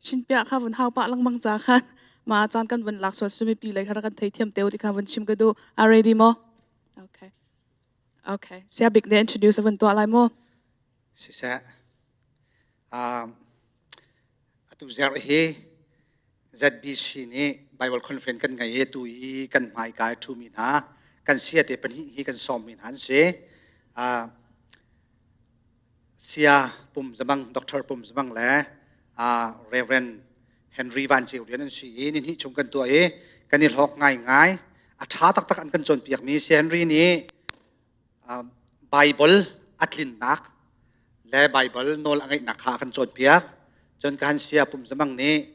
Chinpiah kha vun hau pah lengmang ca khan ma caan kan vun lak sual sumipi lei kha kan thei thiam teu ti kha vun chim ka du. A ready mo? Okay. Okay. Sia bik ne introduce vun tuah lai mo? Siseh. Um, atu zer hi ZBC nih Bible Conference kan ngei i tu i kan hmaika i ṭhumi hna kan sia te pahnih hi kan sawmmi hna an si. Uh, sia Pum Zamang, Dr. Pum Zamang le uh, Reverend Henry Van Ceu Lian an si i ni hnih chung kan tuah i kan i hlawk ngaingai. A ṭha taktak an kan cawnpiakmi si Henry nih Bible a tlinnak le Bible nawl a ngeihnak kha a kan cawnpiak. Cun kan sia pum zamang nih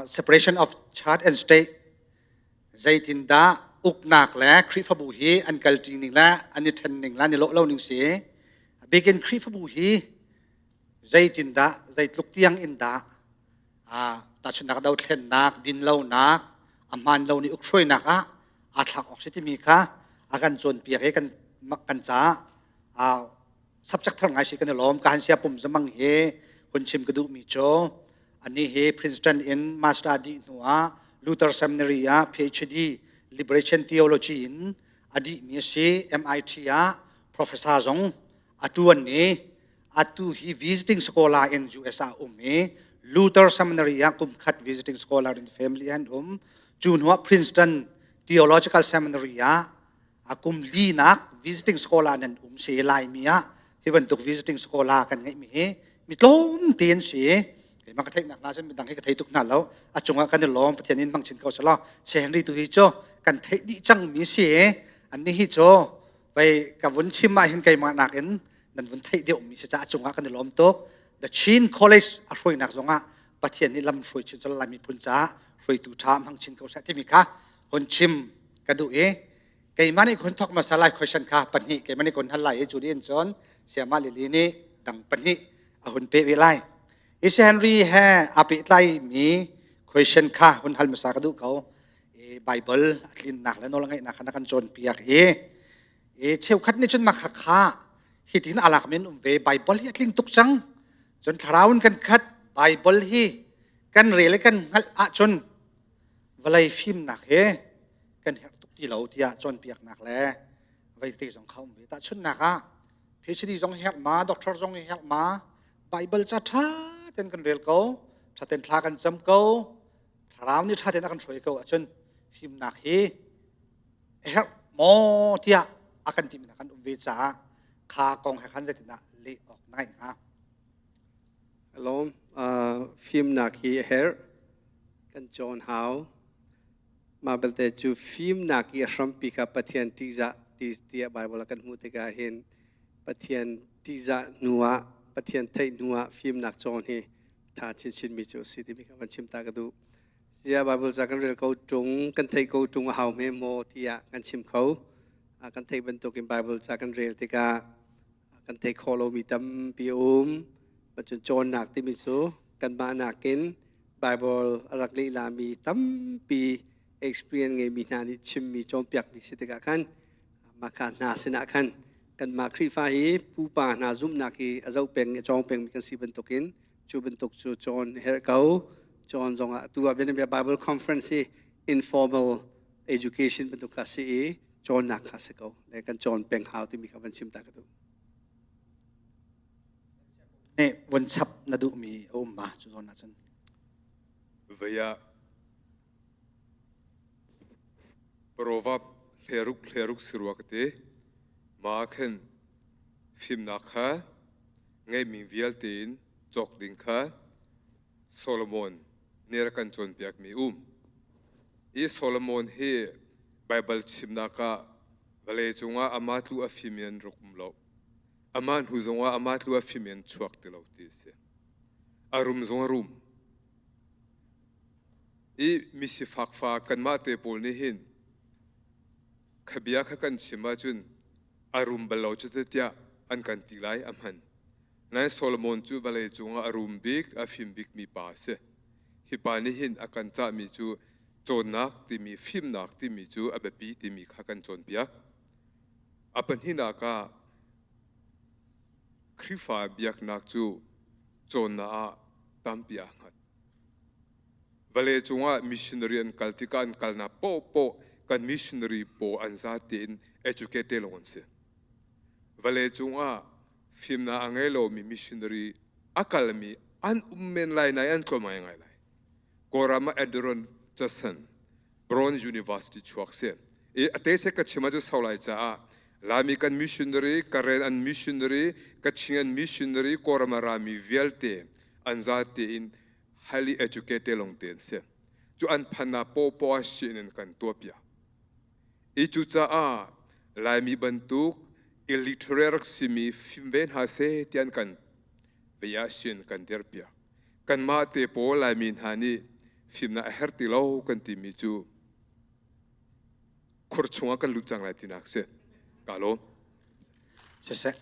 separation of church and state zeitindah uknak le Khrihfabu hi an kalṭi ning le an i ṭhen ning le an i lawh lo ning si. Bikin Khrihfabu hi zeitindah zeitluk tiang in dah tahchunhnak dothlennak dinlonak a hmaan lo nih ukhruainak ah aa thlak awk si timi kha a kan cawnpiak i kan kan caah subject thar ngai si kan i lawm ka han sia pum zamang hi hun chim ka duhmi cu ani hi Princeton in master dih hnu ah Luther Seminary ah PhD Liberation Theology in a dihmi a si MIT ah professor zong a tuan i atu hi visiting scholar in US ah um i Luther Seminary ah kum khat visiting scholar in family an um cu hnu ah Princeton Theological Seminary ah a kum li nak visiting scholar nan um si Laimi ah hi bantuk visiting scholar kan ngeih mi hi mi tlawm te an si keimah ka theihnak na cun midang hi ka thei tuk hna lo a cungah kan i lawm Pathian in hmang chin ko selaw si Henry tu hi cu kan theih dih cang mi si an ni hi cu vei ka vun chim ah hin keimah nakin nan vun theih deuhmi si caah cungah kan i lawm tuk the Chin College a hruainak zongah Pathian nih lam hruai chin cun Lai miphun caah hruaitu ṭha hmang chin ko seh timi kha hun chim ka duh i keimah nih kun thok hmasa lai question kha pahnih keimah nih kun hal lai i cu din cun Siama Lili nih dang pahnih a hun pe ve lai Isi Henry he a pehtlai mi question kha hun hal hmasa ka duh ko i Bible a tlinnak le nawl ngeihnak kha na kan cawnpiak i i cheukhat nih cun mah kha hitin alak men um ve Bible hi a tling tuk cang cun thlarau in kan khat Bible hi kan rel i kan hngalh ahcun vawlei fimnak hi kan herh tuk ti lo tiah cawnpiaknak le vei te zong kha um ve tahchunhnak ah PhD zong herh ma doctor zong hi herh ma Bible ca ṭha ten kan rel ko ṭha ten thla kan cam ko thlarau nih ṭha ten a kan hruai ko ahcun fimnak hi herh maw tiah a kan timi kan um ve caah kha kong he khan zeitindah leh awk na ngeih hnga? Alawm fimnak hi a herh kan cawn hau mah belte cu fimnak i a hrampi kha Pathian ṭihzah ti tiah Bible ah kan hmuh tikah hin Pathian ṭihzah hnu ah Pathian theih hnu ah fimnak cawn hi ṭha chinchin mi cu a si timi kha van chim ta ka duh. Ziah Bible ca kan rel ko ṭung, kan theih ko ṭung a hau hme maw tiah kan chim kho. Kan theih bantukin Bible ca kan rel tikah kan theih khawh lomi tampi a um. Cun cawnnak timi cu kanmah nakin Bible a rak lehla-mi tampi experience ngeimi hna nih chimmi cawnpiakmi si tikah khan mah kha hna sinah khan kanmah Khrihfa hi pupa hna zumhnak hi a zoh peng i a cawng pengmi kan si bantukin cu bantuk cu cawn herh ko cawn zongah tu ah bianabia Bible conference hi informal education bantuk kha si i cawnnak kha si ko le kan cawn peng hau timi kha van chim ta ka duh nih vun chap na duhmi a um ma cu zawn ahcun Vei ah Proverb hleruk hleruk si rua ka ti. Ma khin fimnak kha ngeimi vialte in cawk ding kha Solomon nih a rak kan cawnpiakmi um. Hi Solomon hi Baibal chimnak ah vawlei cungah amah tlu a fimi an rak um lo. Amah hnu zongah amah tlu a fimi an chuak ti lo ti a si. A rum zong a rum. I misifak fa kanmah te pawl nih hin Kha bia kha kan chim ahcun a rum bal lo cu tiah an kan ti lai a hman. Nain Solomon cu vawlei cungah a rum bik, a fim bikmi pa a si. Hi pa nih hin a kan cahmi cu cawnnak timi fimnak timi cu a biapi timi kha kan cawnpiak. A pahnihnak ah Khrihfa biaknak cu cawnnak ah tampi aa hngat. Vawlei cungah missionary an kal tikah an kalnak paohpaoh kan missionary pawl an zate in educated lawng an si. Vawlei cungah fimnak a ngei lomi missionary a kalmi an um men lai nain an tlawm ngaingai lai. Kawlram ah Enduron Jason Brown University chuak si. I a te se ka chim ah cu sau lai caah Laimi kan missionary, Karen an missionary, Kachin an missionary, Kawlram a rami vialte an zate in highly educated lawng te an si. Cu an phan ah pawpaw sin in kan tuahpiak. I cucaah Laimi bantuk illiterate rak simi fim ve hna seh ti an kan vei ah sin kan dirpiak. Kanmah te pawl Laimi hna nih fimnak a herh ti lo kan timi cu khur chungah kan lut cang lai tinak si. Ka lawm. Siseh.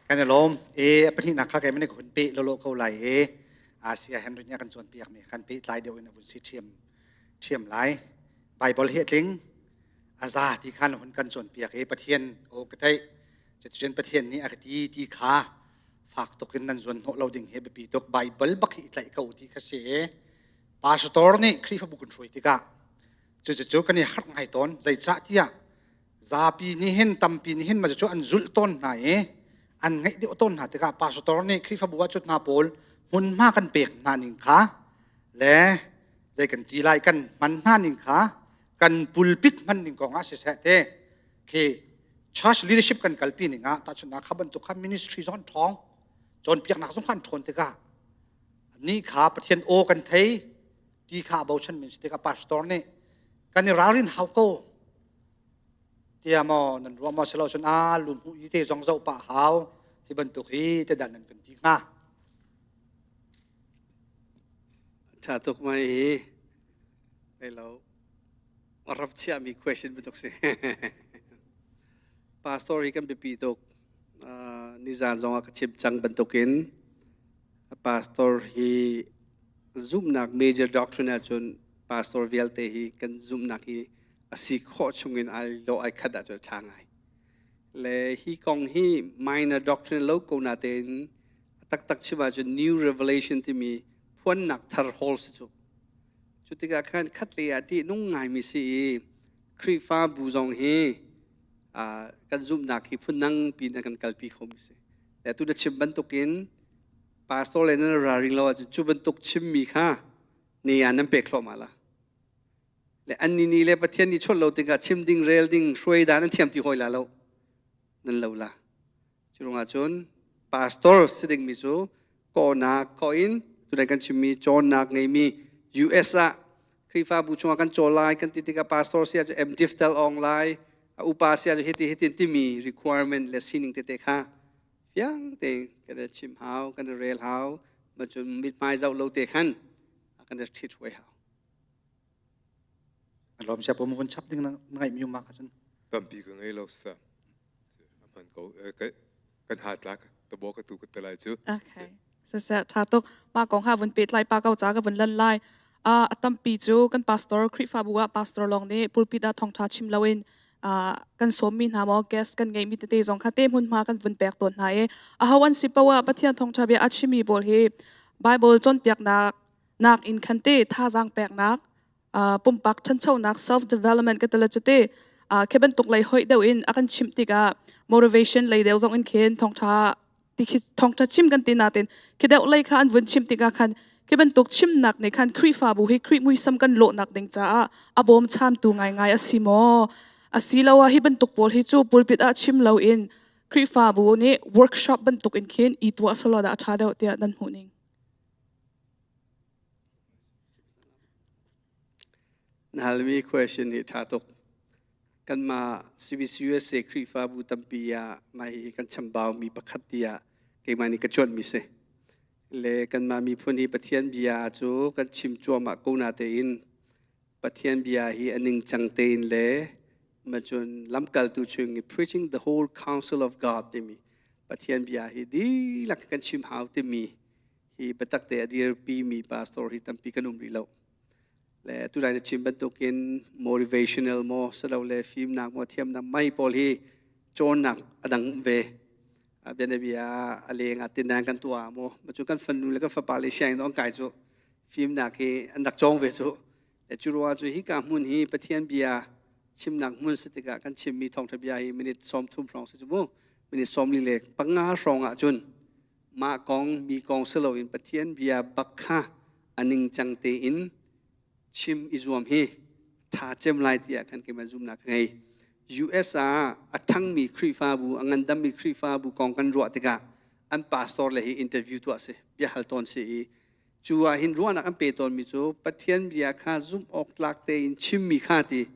Kan i lawm. E a pahnihnak kha keimah nih ka hun peh lawlaw ko lai e. Asia Henry nih a kan cawnpiak mi kan pehtlai deuh in a vun si ṭhiam ṭhiam lai. Bible hi a tling. A za ti khan hun kan cawnpiak i Pathian aw ka theih. Cuticun Pathian nih a ka ti ti kha fak tuk in nan zuan hnawh lo ding hi biapi tuk. Bible bak hi i tlaih ko ti kha si i pastor nih Khrihfabu kan hruai tikah cucu kan i harh ngai tawn. Zeicah tiah zapi nih hin tampi nih hin mah cu an zulh tawn hna i an ngaih deuh tawn hna tikah pastor nih Khrihfabu ah cut hna pawl hmunhma kan pek hna ning kha le zei kan ti lai kan hman hna ning kha kan pulpit hman ning kong ah siseh te khi church leadership kan kalpi ning ah tahchunhnak kha bantuk kha ministry zong an ṭhawng cawnpiaknak zong kha an ṭhawn tikah ni kha Pathian aw kan thei ti kha a bochan min si tikah pastor nih kan i ralrin hau ko tiah maw nan ruah maw silo cun a lum hu i te zong zoh pah hau hi bantuk hi te dan nan kan ti hnga. Tha tuk mai hi lo rap chiahmi question bantuk si. Pastor hi kan biapi tuk. Nizan zong ah ka chim cang bantukin pastor hi zumhnak major doctrine ahcun pastor vialte hi kan zumhnak hi a si khawh chungin ai lawh ai khat ahcun a ṭha ngai. Le hi kong hi minor doctrine lo ko natein a taktak chim ahcun new revelation timi phuannak thar hall si cu. Cu tikah khan khatlei ah ṭihnung ngaimi si i Khrihfabu zong hi kan zumhnak hi phundang piin a kan kalpi khomi si. Le tu na chim bantukin pastor le nan ralring lo ahcun cu bantuk chimmi kha ne ah nan pek thluahmah la. Le an ni ni le Pathian nih chawnh lo tikah chim ding rel ding hruai dan an thiam ti hawi la lo nan lo la. Cu ruangah cun pastor si dingmi cu kawhnak kawh in tunai kan chimmi cawnnak ngeimi US ah Khrihfabu chungah kan caw lai kan ti tikah pastor si ahcun MDiv tel ong lai a upa si ahcun hiti hitin timi requirement le sining tete kha fiang tein kan i chim hau kan i rel hau ma cun mithmai zoh lo te khan kan i ṭhit hruai hau. Lawm sia pum hun chap ding na ngaih mi ma kha cun. Tampi ka ngei lo sa. Aman ko kan ha tlak tabo ka tu ka telai cu. Okay. Siseh tha tuk. Ma kong ha vun pehtlai pa ko ca ka vun lan lai. A tampi cu kan pastor Khrihfabu ah pastor lawng nih pulpit ah thawngtha chim loin kan sawmmi hna maw guest kan ngeihmi tete zong kha te hmunhma kan vun pek tawn hna i aho an si poah Pathian thawngtha bia a chimi pawl hi Bible cawnpiaknak nak in khan te thazaang peknak pumpak ṭhanchonak self development ka tala cu te khi bantuk lei hoih deuh in a kan chimh tikah motivation lei deuh zong in khin thawngṭha ti khi thawngṭha chim kan ti natin khi deuh lei kha an vun chim tikah khan khi bantuk chimnak nih khan Khrihfabu hi Khrih muisam kan lawhnak ding caah a bawmchamtu ngaingai a si maw asiloah hi bantuk pawl hi cu pulpit ah chim loin Khrihfabu nih workshop bantuk in khin i tuah selaw dah a ṭha deuh tiah nan hmuh ning? Na halmi question hi ṭha tuk. Kanmah CBCUSA Khrihfabu tampi ah mah hi kan chambaumi pakhat tiah keimah nih ka cuanhmi si. Le kanmah miphun hi Pathian bia cu kan chim cuahmah ko natein Pathian bia hi a ningcang tein le Ma cun lamkaltu chung i preaching the whole counsel of God timi Pathian bia hi dihlak kan chim hau timi hi biatak te a dirpi mi pastor hi tampi kan um rih lo. Le tulai na chim bantukin motivational maw silole fimnak maw thiamnak mai pawl hi cawnnak a dang ve. Bianabia a leng ah tinang kan tuah maw ma cu kan fanu le kan fapa le sianginn an kai cu fimnak hi an rak cawng ve cu. Le cu ruangah cu hika hmun hi Pathian bia chimnak hmun si tikah kan chimmi thawngṭha bia hi minute 30 hrawng si cu mu. Minute 45 hrawng ah cun mah kong mi kong si loin Pathian bia bak kha a ningcang tein chim i zuam hi ṭha cem lai tiah kan keimah zumhnak ka ngei. US ah a ṭhangmi Khrihfabu, a ngandammi Khrihfabu kong kan ruah tikah an pastor le hi interview tuah si, biahal tawn si i cu ah hin ruahnak an pe tawnmi cu Pathian bia kha zumh awk tlak tein chimmi kha ti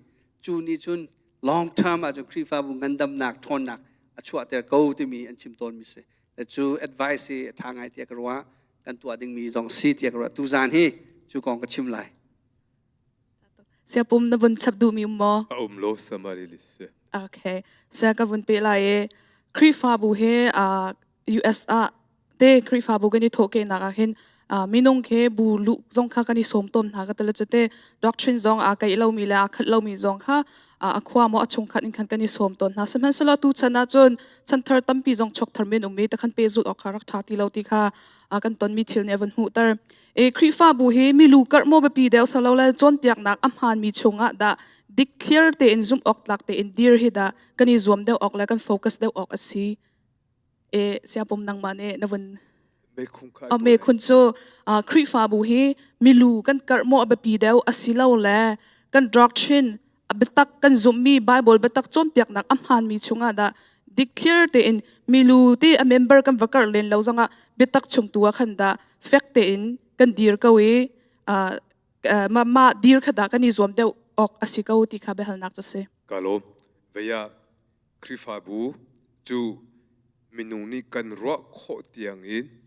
cu nih cun long term ahcun Khrihfabu ngandamnak ṭhawnnak a chuahter ko timi an chim tawnmi si. Cu advice hi a ṭha ngai tiah ka ruah. Kan tuah dingmi zong si tiah ka ruah. Tuzaan hi cu kong ka chim lai. Siapum na vun chap duhmi um maw? A um lo Samari li si. Okay. Sia ka vun pe lai i Khrihfabu he US ah te Khrihfabu kan i thawhkehnak ah hin minung he bu lu zong kha kan i sawm tawn hna ka tala cu te doctrine zong aa keih lomi le aa khat lomi zong kha a khua maw a chungkhat in khan kan i sawm tawn hna. Sihmanhsehlaw tu chan ah cun chanthar tampi zong chuak thar men um i takhan pe zul awk kha rak ṭha ti lo ti kha kan tonmi thil nih a van hmuhter. E Khrihfabu hi milu karh maw biapi deuh salo le cawnpiaknak a hmaanmi chungah dah dik clear tein zumh awk tlak tein dir hi dah kan i zuam deuh awk le kan focus deuh awk a si. E siapum nangmah nih na vun A mekhun cu Khrihfabu hi milu kan karh maw a biapi deuh asilo le kan doctrine a biatak kan zumhmi Bible biatak cawnpiaknak a hmaanmi chungah dah dik clear tein milu ti a member kan va karh len lo zongah biatak chung tu ah khan dah fek tein kan dir ko i mah dir kha dah kan i zuam deuh awk a si ko ti kha biahalnak cu si. Ka lawm. Vei ah Khrihfabu cu minung nih kan ruah khawh tiangin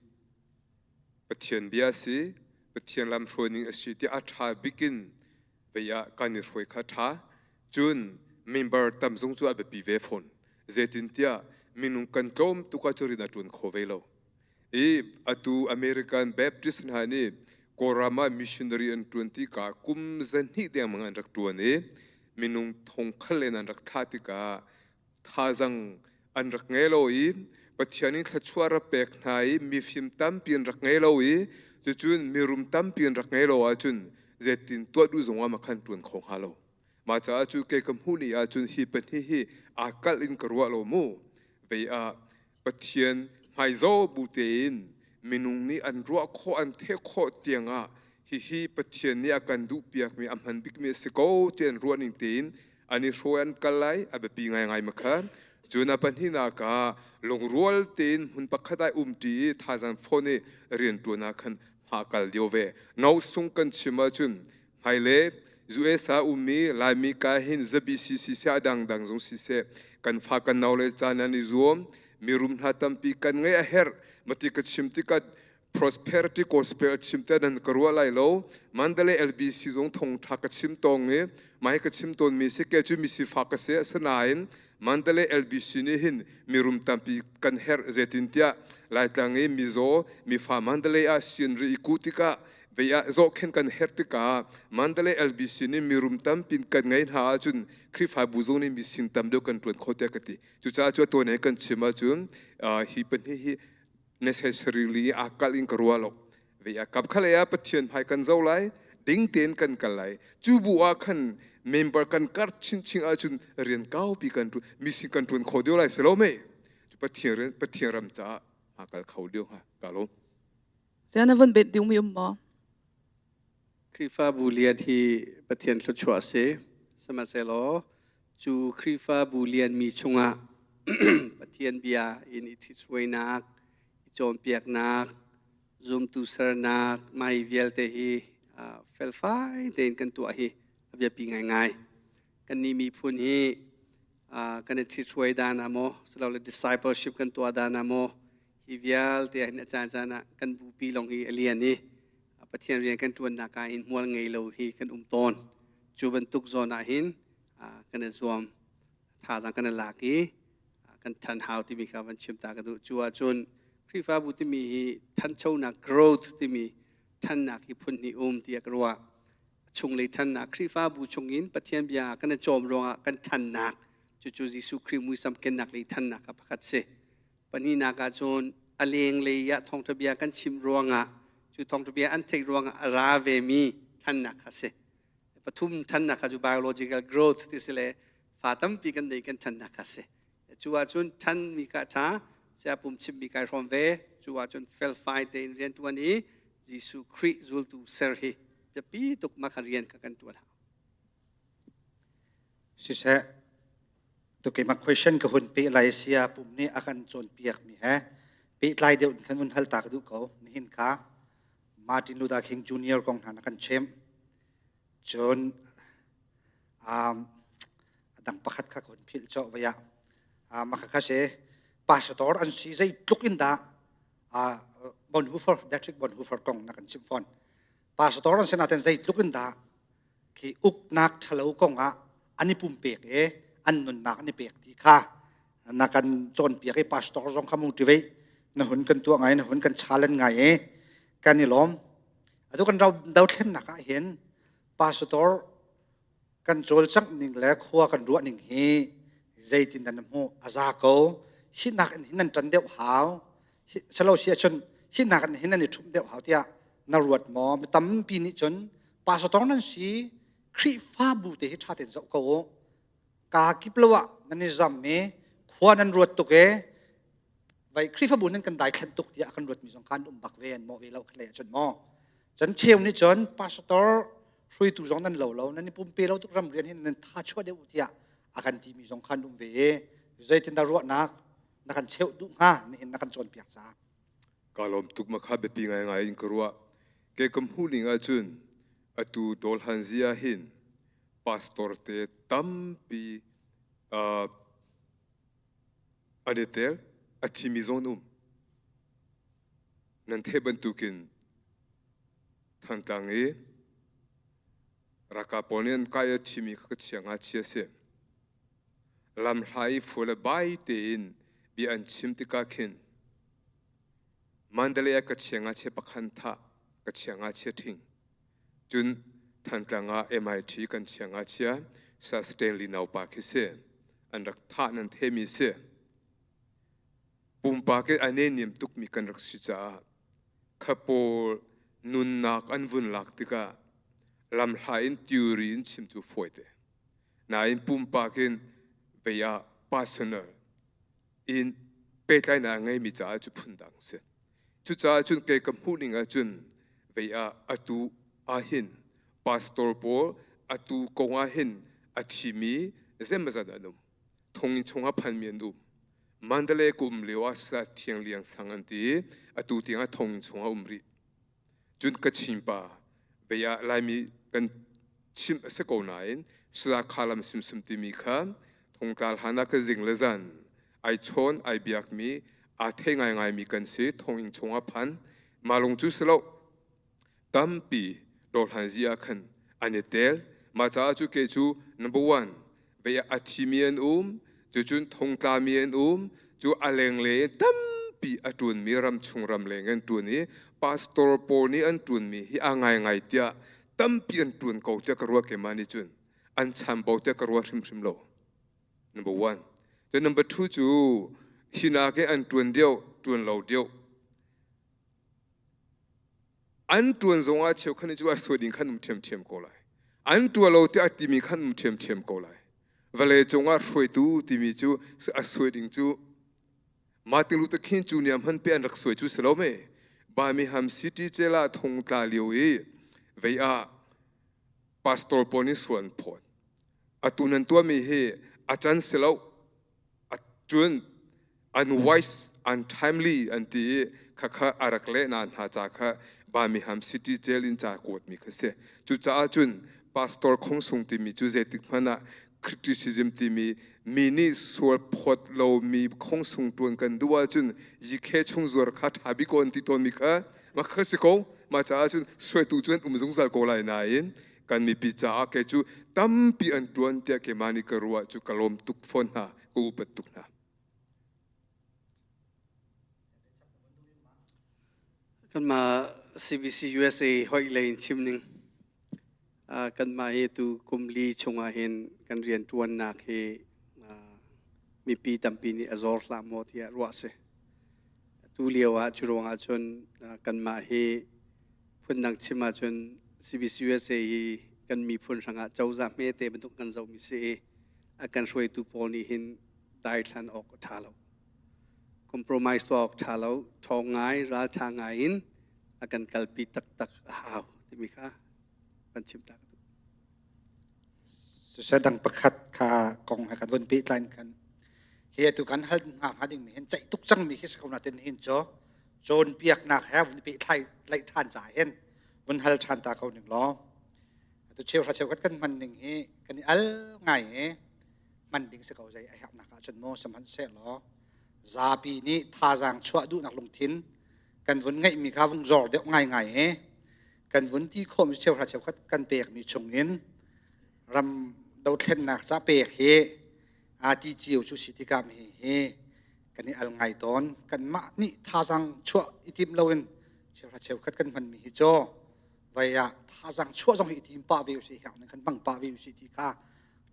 Pathian bia a si, Pathian lamhruaining a si tiah a ṭha bik in vei ah kan i hruai kha ṭha. Cun member tam zong cu a biapi ve fawn. Zeitintiah minung kan tlawm tuk ahcun rian a ṭuan kho ve lo. I atu American Baptist hna nih Kawlram ah missionary an ṭuan tikah kum zahnih dengmang an rak ṭuan i minung thongkhal in an rak thlah tikah thazang an rak ngei lo i Pathian in thluachuah rak pek hna i mifim tampi an rak ngei lo i cucun mirum tampi an rak ngei lo ahcun zeitin tuah duh zong ah khan ṭuan kho hnga lo. Mah caah cu kei ka hmuh ni ahcun hi pahnih hi aa kalh in ka ruah lo mu. Vei ah Pathian hmaizaw bu tein minung nih an ruah khawh an theh khawh tiangah hihi Pathian nih a kan duhpiakmi a hman bikmi a si ko ti an ruah ning tein an i hruai an kal lai a biapi ngaingai ma kha cun a pahnihnak ah lungrual tein hmun pakhat ah umṭi i thazaang fawn i rianṭuan ah khan hma kal dio ve no sung kan chim ahcun Hmaile US ah ummi Laimi ka hin ZBC siseh a dangdang zong siseh kan fa kan nau le caan an i zuam mirum hna tampi kan ngeih a herh mati ka chim tikah prosperity gospel a chim te nan ka ruah lai lo Mandalay LBC zong thong tha ka chim tong i mai ka chim tawn mi si ke cu mi sifak ka si asinain Mandalay LBC nih hin mirum tampi kan herh zeitintiah Laitlang i mizaw mifa Mandalay ah sian ri i ku tikah vei ah zohkhenh kan herh tikah Mandalay LBC nih mirum tampin kan ngei hna ahcun Khrihfabu zong nih mising tam deuh kan ṭuan kho tiah ka ti. Cucaah cu tuan he kan chim ahcun hi pahnih hi necessarily aa kalh in ka ruah lo. Vei ah kap khalei ah Pathian hmai kan zo lai, ding tein kan kal lai. Cu bu ah khan member kan kar chinchin ahcun rian kaupi kan ṭuan, mising kan ṭuan kho deuh lai si lo mei? Pathian Pathian ram caah aa kal kho deuh hnga. Ka lawm. Saya na vun bet dingmi um maw? Khrihfabu lian hi Pathian thluachuah a si. Sihmanhsehlaw cu Khrihfabu lianmi chungah Pathian bia in i ṭhithruainak, i cawnpiaknak, zumtu sernak, mah hi vialte hi felfai tein kan tuah hi a biapi ngaingai. Kannih miphun hi kan i ṭhithruai dan ah maw, silole discipleship kan tuah dan ah maw, hi vialte ah hin a caan ah kan bupi lawng hi a lian i Pathian rian kan ṭuannak ah hin hmual ngei lo hi kan um tawn. Cu bantuk zawn ah hin kan i zuam. Thazaang kan i lak i kan ṭhan hau timi kha van chim ta ka duh. Cu ahcun Khrihfabu timi hi ṭhanchonak growth timi ṭhannak hi phun hnih um tiah ka ruah. Chunglei ṭhannak Khrihfabu chungin Pathian bia kan i cawm ruangah kan ṭhannak cucu Jesuh Khrih muisam kennak lei ṭhannak kha pakhat si. Pahnihnak ahcun a lenglei ah thawngṭha bia kan chim ruangah cu thawngṭha bia an theih ruangah a ra vemi ṭhannak kha si. Pathum ṭhannak kha cu biological growth ti si le fa tampi kan nei kan ṭhannak kha si. Cu ahcun ṭhanmi kha a ṭha, saya pum chimmi kai hrawm ve. Cu ahcun felfai tein rianṭuan i Jesuh Khrih zultu ser hi biapi tuk mah kha rian kha kan ṭuan hau. Siseh, tu keimah question ka hun pe lai sia pum nih a kan cawnpiak mi he pehtlai deuh in kan hun hal ta ka duh ko. Nihin kha Martin Luther King Jr. kong hna na kan chimh. Cun um, a dang pakhat kha ka hun philh cawh vai ah mah kha si pastor an si zeitluk in dah Bonhoeffer Dietrich Bonhoeffer kong na kan chimh fawn. Pastor an si nain zeitluk in dah khi uknak ṭhalo kongah an i pumpek i an nunnak an i pek ti kha na kan cawnpiak i pastor zong kha motivate na hun kan tuah ngai na hun kan challenge ngai i kan i lawm. Atu kan dothlennak ah hin pastor kan cawlcangh ning le khua kan ruah ning hi zeitin nan hmuh a za ko hi nak in hin nan ṭan deuh hau selo si ahcun hi nak in hin nan i ṭhumh deuh hau tiah na ruat maw? Mi tampi nih cun pastor nan si Khrihfabu te hi ṭha tein zoh ko u kaa kip lo ah nan i zam i khua nan ruat tuk i vai Khrihfabu nan kan daithlan tuk tiah kan ruatmi zong khan um bak ve an mawh ve lo khat lei ahcun maw. Cun cheu nih cun pastor hruaitu zong nan lo lo nan i pumpe lo tuk ram rian hin nan tha chuah deuh tiah a kan timi zong khan um ve i zeitin dah ruahnak na kan cheuh duh hnga nihin na kan cawnpiak caah? Ka lawm tuk ma kha biapi ngaingai in ka ruah. Ke ka hmuh ning ahcun atu Dawlhan zia hin pastor te tampi an i tel, a thimi zong an um. Nan theih bantukin Thantlang i ralkap pawl nih an kai a thimi kha ka chia ngachia a si. Lamhla i fu le bai tein bia an chim tikah khin Mandalay ah ka chia ngachia pakhan thah, ka chia ngachia ṭhing. Cun Thantlang ah MIT kan chia ngachia Sir Stanley naupa khi si. An rak thah nan themi si. Pumpak i a nehnniam tukmi kan rak si caah kha pawl nunnak an vun lak tikah lamhla in theory in chim cu fawite. Nain pumpak in vei ah personal in pehtlainak a ngeimi caah cu phundang si. Cucaah cun kei ka hmuh ning ahcun vei ah atu ahhin pastor pawl atu kong ahhin a thimi zeimawzat an um. Thonginn chungah phanmi an um. Mandalay ka um lio ah sa thiang liang sang an ti i atu tiangah thonginn chungah um rih. Cun Kachin pa bei ah Laimi kan chimh a si ko nain Sula Khalam simsim timi kha thongtla hlan ah ka zing le zan ai chawn ai biakmi aa thei ngaingaimi kan si thonginn chungah phan ma lung cu si lo tampi dawhlanzi ah khan an i tel. Mah caah cu ke cu number one vei a thimi an um, cucun thongtlami an um, cu a lengle in tampi a ṭunmi ramchung ramleng an ṭun i pastor pawl nih an ṭunmi hi a ngaingai tiah tampi an ṭun ko tiah ka ruah keimah nih cun an chambau tiah ka ruah hrimhrim lo. Number one. Cun number two cu hinak i an ṭuan deuh, ṭuan lo deuh. An ṭuan zongah cheukhat nih cu a suai ding khan um ṭhiamṭhiam ko lai. An ṭuan lo tiah a timi khan um ṭhiamṭhiam ko lai. Vawlei cungah hruaitu timi cu a suai ding cu Martin Luther King Junior hman pe an rak suai cu si lo me. Birmingham City jail ah thong tla lio i vei ah pastor pawl nih sual an phawt. Atu nan tuahmi hi a can si lo. Cun unwise, untimely an ti i khakha a rak lehna hna ca kha Birmingham City Jail in ca kuatmi kha si. Cucaah cun pastor Khong timi cu zeitik hmanh ah criticism timi mi nih sual phawt lomi khong sung ṭuan kan duh ahcun yikhe chung zuar kha ṭha bik ko an ti tawnmi kha mah kha si ko. Mah caah cun suaitu cu an um zungzal ko lai nain. Kan mipi caah kei cu tampi an ṭuan tiah keimah nih ka ruah cu ka lawm tuk fawn hna, ka upat tuk hna. Kanmah CBC USA hoih lei in chim ning. Kanmah hi tu kum li chungah hin kan rianṭuannak hi mipi tampi nih a zor hlah maw tiah ruah a si. Tu lio ah cu ruangah cun kanmah hi phundang chim ahcun CBC USA hi kan miphun hrangah cozah hmete bantuk kan zohmi si i a kan hruaitu pawl nih hin daithlan awk a ṭha lo. Compromise tuah awk ṭha lo, ṭhawng ngai, ralṭha ngai in a kan kalpi taktak a hau timi kha van chim ta ka duh. Siseh dang pakhat kha kong he kan vun pehtlai in khan hi atu kan hal hna hnga dingmi hin ceih tuk cangmi khi si ko natin hin cu cawnpiaknak he vun pehtlai laih ṭhan caah hin vun hal ṭhan ta ko ning law atu cheuhra cheukhat kan hman ning hi kan i al ngai i hman ding si ko zei a herhnak ahcun maw sihmanhsehlaw zapi nih thazaang chuah duhnak lungthin kan vun ngeihmi kha vung zor deuh ngaingai i kan vun ti khawhmi cheuhra cheukhat kan pekmi chungin ram dothlennak ca pek hi aa ti cio cu si tikah mi hi kan i al ngai tawn. Kanmah nih thazaang chuah i tim loin cheuhra cheukhat kan hmanmi hi cu vai ah thazaang chuah zong hi i tim pah ve usih, herh ning kan hmang pah ve usih ti kha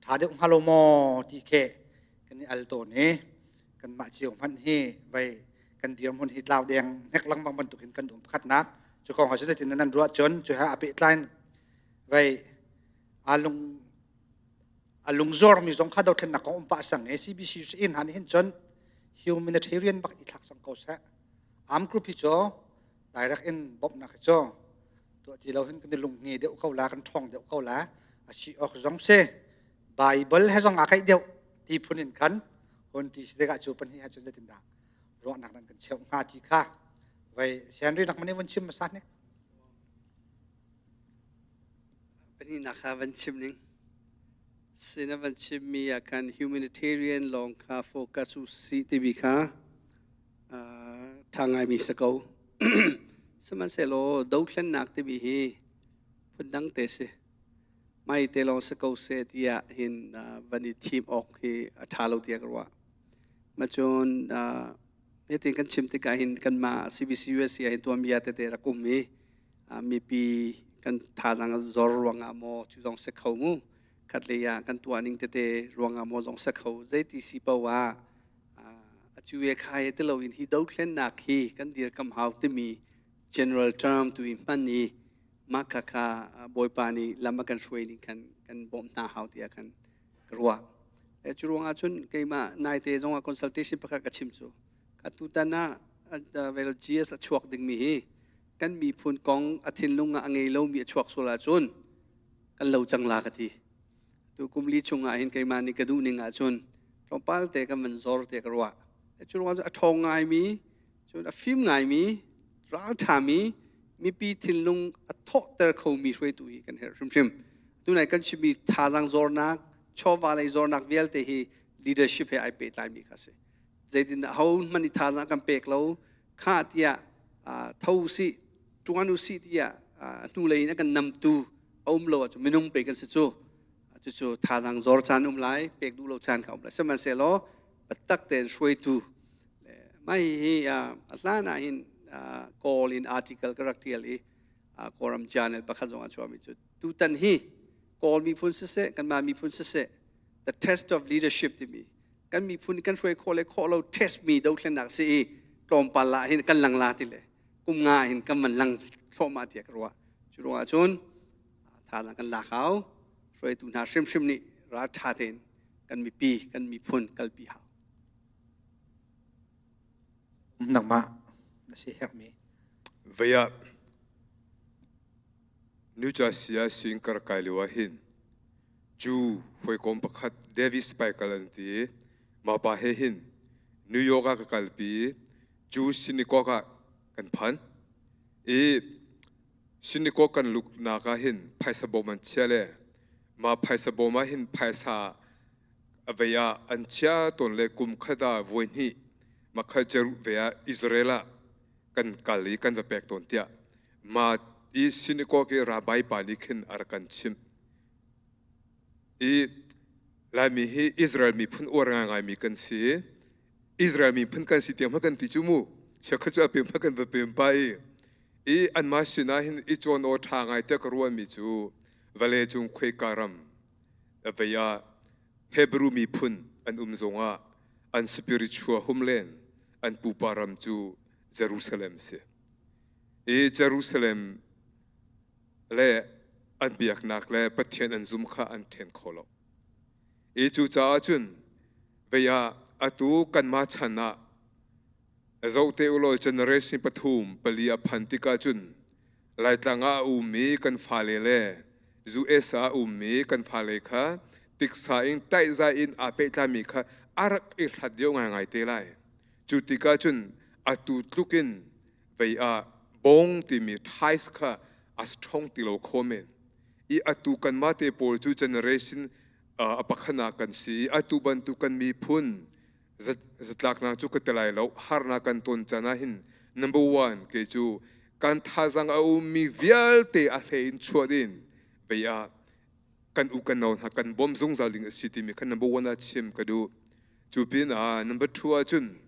ṭha deuh hnga lo maw ti khi kan i al tawn i kanmah cio hmanh hi vai kan dirhmun hi tlau deng hnek lengmang bantukin kan um. Pakhatnak cu kong ah zeitin nan ruah cun cu he a pehtlai vai a lung a lungzor mi zong kha dothlennak kong um pah sang e CBC in han hin cun humanitarian bak i thlak sang ko seh. Arm group hi cu direct in bawmhnak hi cu tuah ti lo hin kan i lungnge deuh ko la, kan ṭhawng deuh ko la, a si awk zong si Bible he zong aa kaih deuh ti phun in khan hun ti si tikah cu pahnih ha cun zeitindah ruahnak nan kan cheuh hnga ti kha vai sian ri nak mani vun chim hmasa hnik. Pahnihnak kha van chim ning. Sin a van chimmi ah khan humanitarian lawng kha focus u si timi kha ṭha ngaimi si ko. Sihmanhsehlaw dothlennak timi hi phundang te si. Mai te lawng si ko seh tiah hin van i thim awk hi a ṭha lo tiah ka ruah. Macun hitin kan chim tikah hin kanmah CBC USA hin tuanbia tete rak um i mipi kan thazaang a zor ruangah maw cu zong si kho mu, khatlei ah kan tuah ning tete ruangah maw zong si kho, zeiti si paoh ah a cu e khai e ti loin hi dothlennak hi kan dirkam hau timi general term tu i hman i mah kha kha Bawipa nih lam a kan hruai ning khan kan bawmh hna hau tiah khan ka ruah. E cu ruangah cun keimah naite zongah consultation pakhat ka chim cu ka tutan ah vel GS a chuak dingmi hi kan miphun kong a thinlung ah a ngei lomi a chuak sual ahcun kan lo cang la ka ti. Tu kum li chungah hin keimah nih ka duh ning ahcun tlawmpal te kan van zor te ka ruah. Cu ruangah cun a ṭhawng ngaimi, cun a fim ngaimi, ralṭhami, mipi thinlung a thawhter khomi hruaitu hi kan herh hrimhrim. Tunai kan chimmi thazaang zornak, chawva lei zornak vialte hi leadership he ai pehtlaimi kha si. Zeitindah ho hmanh i thazaang kan pek lo, kha tiah tho usih, ṭuan usih tiah hnulei in a kan namtu a um lo ahcun minung pe kan si cu. Cucu thazaang zor caan um lai, pek duh lo caan kha um lai. Sihmanhsehlaw biatak tein hruaitu mah hihi a hlan ah hin Kawl in article ka rak ṭial i Kawlram journal pakhat zong ah chuahmi cu tutan hi Kawl miphun siseh, kanmah miphun siseh, the test of leadership timi kan miphun kan hruai khawh le khawh lo test mi dothlennak si i tlawmpal ah hin kan lang la ti le kum nga hin kan van lang thluahmah tiah ka ruah. Cu ruangah cun thazaang kan lak hau, hruaitu hna hrimhrim nih ralṭha tein kan mipi, kan miphun kalpi hau. Nangmah na si herhmi. Vei ah New Jersey ah sing ka rak kai lio ah hin Jew hawikom pakhat David Speichel an ti i mah pa he hin New York ah ka kalpi i Jew synagogue ah kan phan i synagogue kan luknak ah hin phaisa bawm an chia le mah phaisa bawm ah hin phaisa a vei ah an chia tawn le kum khat ah voi hnih makhal Jeru ve ah Israel ah kan kal i kan va pek tawn tiah mah i synagogue i rabbi pa nih khin a rak kan chimh. I Laimi hi Israel miphun uar ngaingaimi kan si. Israel miphun kan si tiang hmanh kan ti cu mu. Chiakhat cu a pem hmanh kan va pem pa i. I anmah sinah hin i cawn aw ṭha ngai tiah ka ruahmi cu vale cung khuaika ram vei ah Hebrew miphun an um zongah an spiritual homeland an pupa ram cu Jerusalem si. I Jerusalem le an biaknak le Pathian an zum kha an ṭhen kho lo. I cucaah cun vei ah atu kanmah chan ah zohte ulaw generation pathum pali a phan tikah cun Laitlang ah a ummi kan fale le US ah a ummi kan fale kha tiksa in ṭaihzai in aa pehtlaimi kha a rak i hlat deuh ngaingai te lai. Cu tikah cun atu tluk in vei ah bong timi ties kha a strong ti lo kho men. I atu kanmah te pawl cu generation a pakhatnak kan si i atu bantuk kan miphun zatlaknak cu ka ti lai lo harnak kan ton can ah hin number one kei cu kan thazang a ummi vialte a hlei in chuah din vei ah kan u kan no hna kan bawm zungzal ding a si timi kha number one ah chim ka duh. Cu pin ah number two ah cun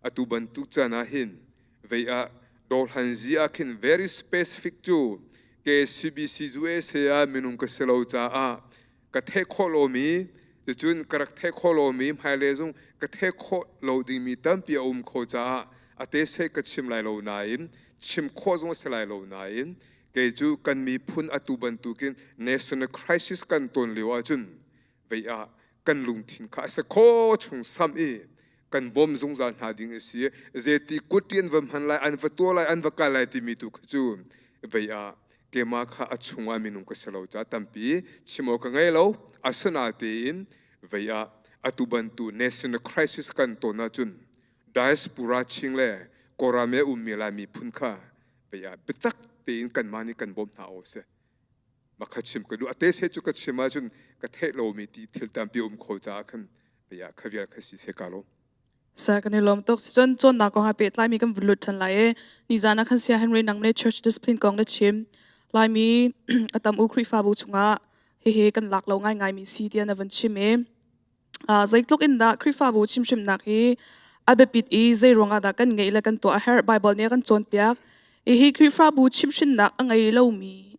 atu bantuk caan ah hin vei ah dohlanzi ah khin very specific cu KCBC USA ah minung ka si lo caah ka theih khawh lomi cucun ka rak theih khawh lomi hmailei zong ka theih khawh lo dingmi tampi a um kho caah a te seh ka chim lai lo nain chim khawh zong a si lai lo nain kei cu kan miphun atu bantukin national crisis kan ton lio ahcun vei ah kan lungthin kha a si kho chung sam i kan bawm zungzal hna ding a si. Zeiti kut an va hman lai, an va tuah lai, an va kal lai timi tu kha cu vei ah keimah kha a chungah minung ka si lo caah tampi chim awk ka ngei lo. Asinain vei ah atu bantu national crisis kan ton ahcun diaspora ching le Kawlram i a ummi Lai miphun kha vei ah biatak tein kanmah nih kan bawmh hna awk a si. Ma kha chim ka duh. A te se cu ka chim ahcun ka theih lomi ti thil tampi um kho caah khan ya kha vial kha si se ka lo. Sa kan i lawm tuk. Cun cawnnak kong ha pehtlai mi kan vun lut ṭhan lai i nizan ah khan Sia Henry nang le church discipline kong na chim. Laimi a tam u Khrihfabu chungah hihi kan lak lo ngaingai mi si tiah na van chim i zeitluk in dah Khrihfabu chimhrimnak hi a biapit i zei ruangah dah kan ngeih le kan tuah a herh Bible nih a kan cawnpiak. Hihi Khrihfabu chimhhrinnak a ngei lomi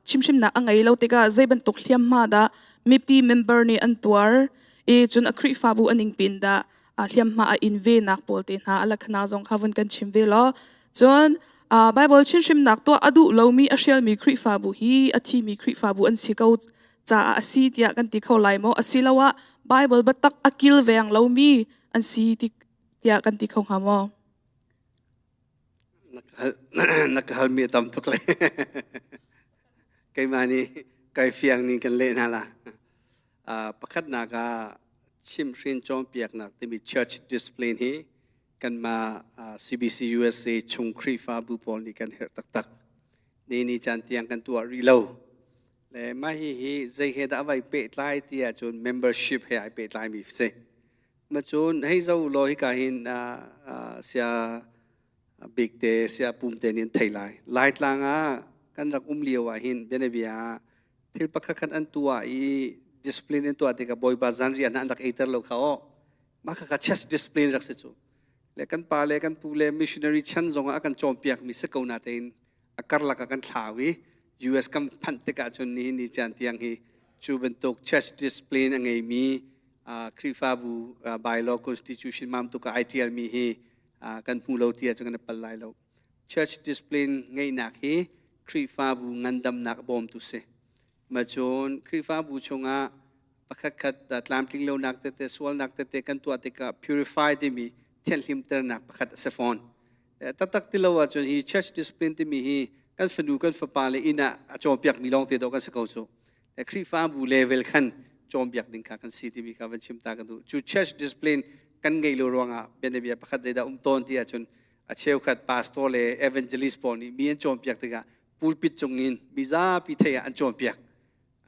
chimhhrinnak a ngei lo tikah zei bantuk hliamhma dah mipi member nih an tuar i cun a Khrihfabu a ningpin dah hliamhma a in ve nak pawl te hna a lakhana zong kha vun kan chim ve law. Cun Bible chimhrimnak tuah a duh lomi a hrialmi Khrihfabu hi a thimi Khrihfabu an si ko caah a si tiah kan ti kho lai maw? Asiloah Bible biatak a kilveng lomi an si tiah kan ti kho hnga maw? Na ka halmi a tam tuk le keimah nih kai fiang ning kan leh hna la. Pakhatnak ah chimhhrin cawnpiaknak timi church discipline hi kanmah CBC USA chung Khrihfabu pawl nih kan herh taktak. Ni ni caan tiang kan tuah rih lo. Le mah hihi zei he dah vai pehtlai ti ahcun membership he ai pehtlaimi si. Ma cun hei zo law hika hin sia bik te sia pum te nih an thei lai. Laitlang ah kan rak um lio ah hin bianabia thil pakhat khat an tuah i discipline an tuah tikah Bawipa zanriah hna an rak eiter lo kha aw. Mah kha church discipline rak si cu. Le kan pa le kan pu le missionary chan zongah a kan cawnpiakmi si ko natein a karlak ah kan thlau i US kan phanh tikah cun nihin ni caan tiang hi cu bantuk church discipline a ngeimi Khrihfabu bylaw constitution mam tuk ah ai ṭialmi hi kan hmu lo ti ahcun kan i pal lai lo. Church discipline ngeihnak hi Khrihfabu ngandamnak a bawmtu si. Ma cun Khrihfabu chungah pakhat khat tlamtling lonak tete sualnak tete kan tuah tikah purify timi thianhlimternak pakhat a si fawn. Taktak ti lo ahcun hi church discipline timi hi kan fanu kan fapa le inn ah a cawnpiakmi lawng te dawh kan si ko cu. Khrihfabu level khan cawnpiak ding kha kan si timi kha van chim ta ka duh. Cu church discipline kan ngeih lo ruangah bianabia pakhat zeidah um tawn ti ahcun a cheukhat pastor le evangelist pawl nih mi an cawnpiak tikah pulpit cungin mizapi thei ah an cawnpiak.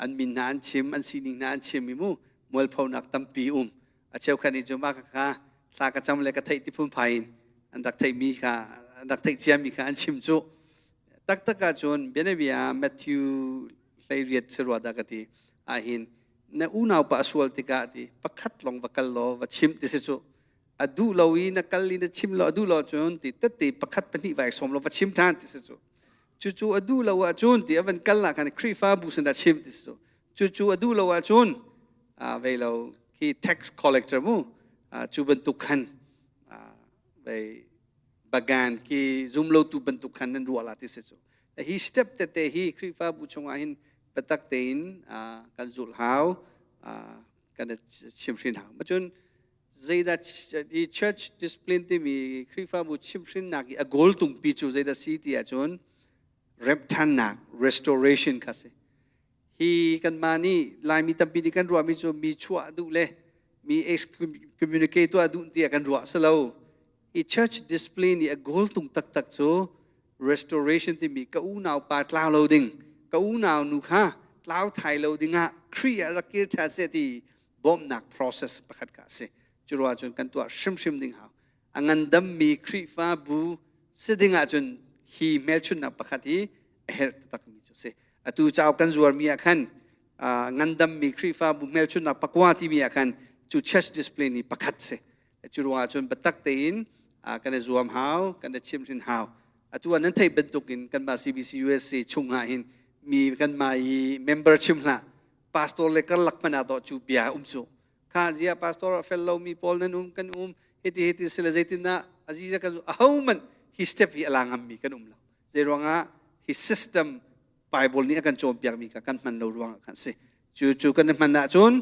An min hna an chim, an sining hna an chim i mu mualphonak tampi um. A cheukhat nih cu mah kha thla ka cam le ka theih ti phunphai in an rak theihmi kha an rak theih ciami kha an chim cu. Taktak ahcun bianabia Matthew 18 si rua dah ka ti ahhin. Na unau pa a sual tikah ti pakhat lawng va kal law va chim ti si cu. A duh lo i na kal i na chim lo a duh lo cun ti tette pakhat pahnih vai sawm lo va chim ṭhan ti si cu. Cucu a duh lo ahcun ti a van kal ah khan Khrihfabu sinah chim ti si cu. Cucu a duh lo ahcun vei lo khi tax collector mu cu bantuk khan vei bagan ki zumlotu bantuk khan nan ruah la ti si cu. Hi step tete hi Khrihfabu chungah hin biatak tein kan zulh hau kan chimhrin hau. Macun zeidah i church discipline timi Khrihfabu chimhrinnak i a goal tungpi cu zeidah si ti ahcun remhthannak restoration kha si. Hi kanmah nih Laimi tampi nih kan ruahmi cu mi chuah duh le mi excommunicate tuah duh tiah kan ruah si lo. Hi church discipline i a goal tung taktak cu restoration timi ka unau pa tlau lo ding, ka unau nu kha tlau thai lo dingah Khrih ah rak kir ṭhan seh ti bawmhnak process pakhat kha a si. Cu ruah cun kan tuah hrimhrim ding hau. A ngandammi Khrihfabu si ding ahcun hi hmelchunhnak pakhat hi a herh taktakmi cu a si. Atu cauk kan zuarmi ah khan ngandammi Khrihfabu hmelchunhnak pakua timi ah khan cu church discipline hi pakhat si. Cu ruangah cun biatak tein kan i zuam hau, kan i chimhhrin hau. Atu ah nan theih bantukin kanmah CBC USA chungah hin mi kanmah i member chim hlah pastor le karlak hmanh ah dawh cu bia um cu. Kha zia pastor a fel lomi pawl nan um kan um hiti hiti sile zeitindah aziza kan aho man hi step hi ala ngammi kan um lo. Zei ruangah hi system Bible nih a kan cawnpiakmi kha kan hman lo ruangah khan si. Cu cu kan hman ahcun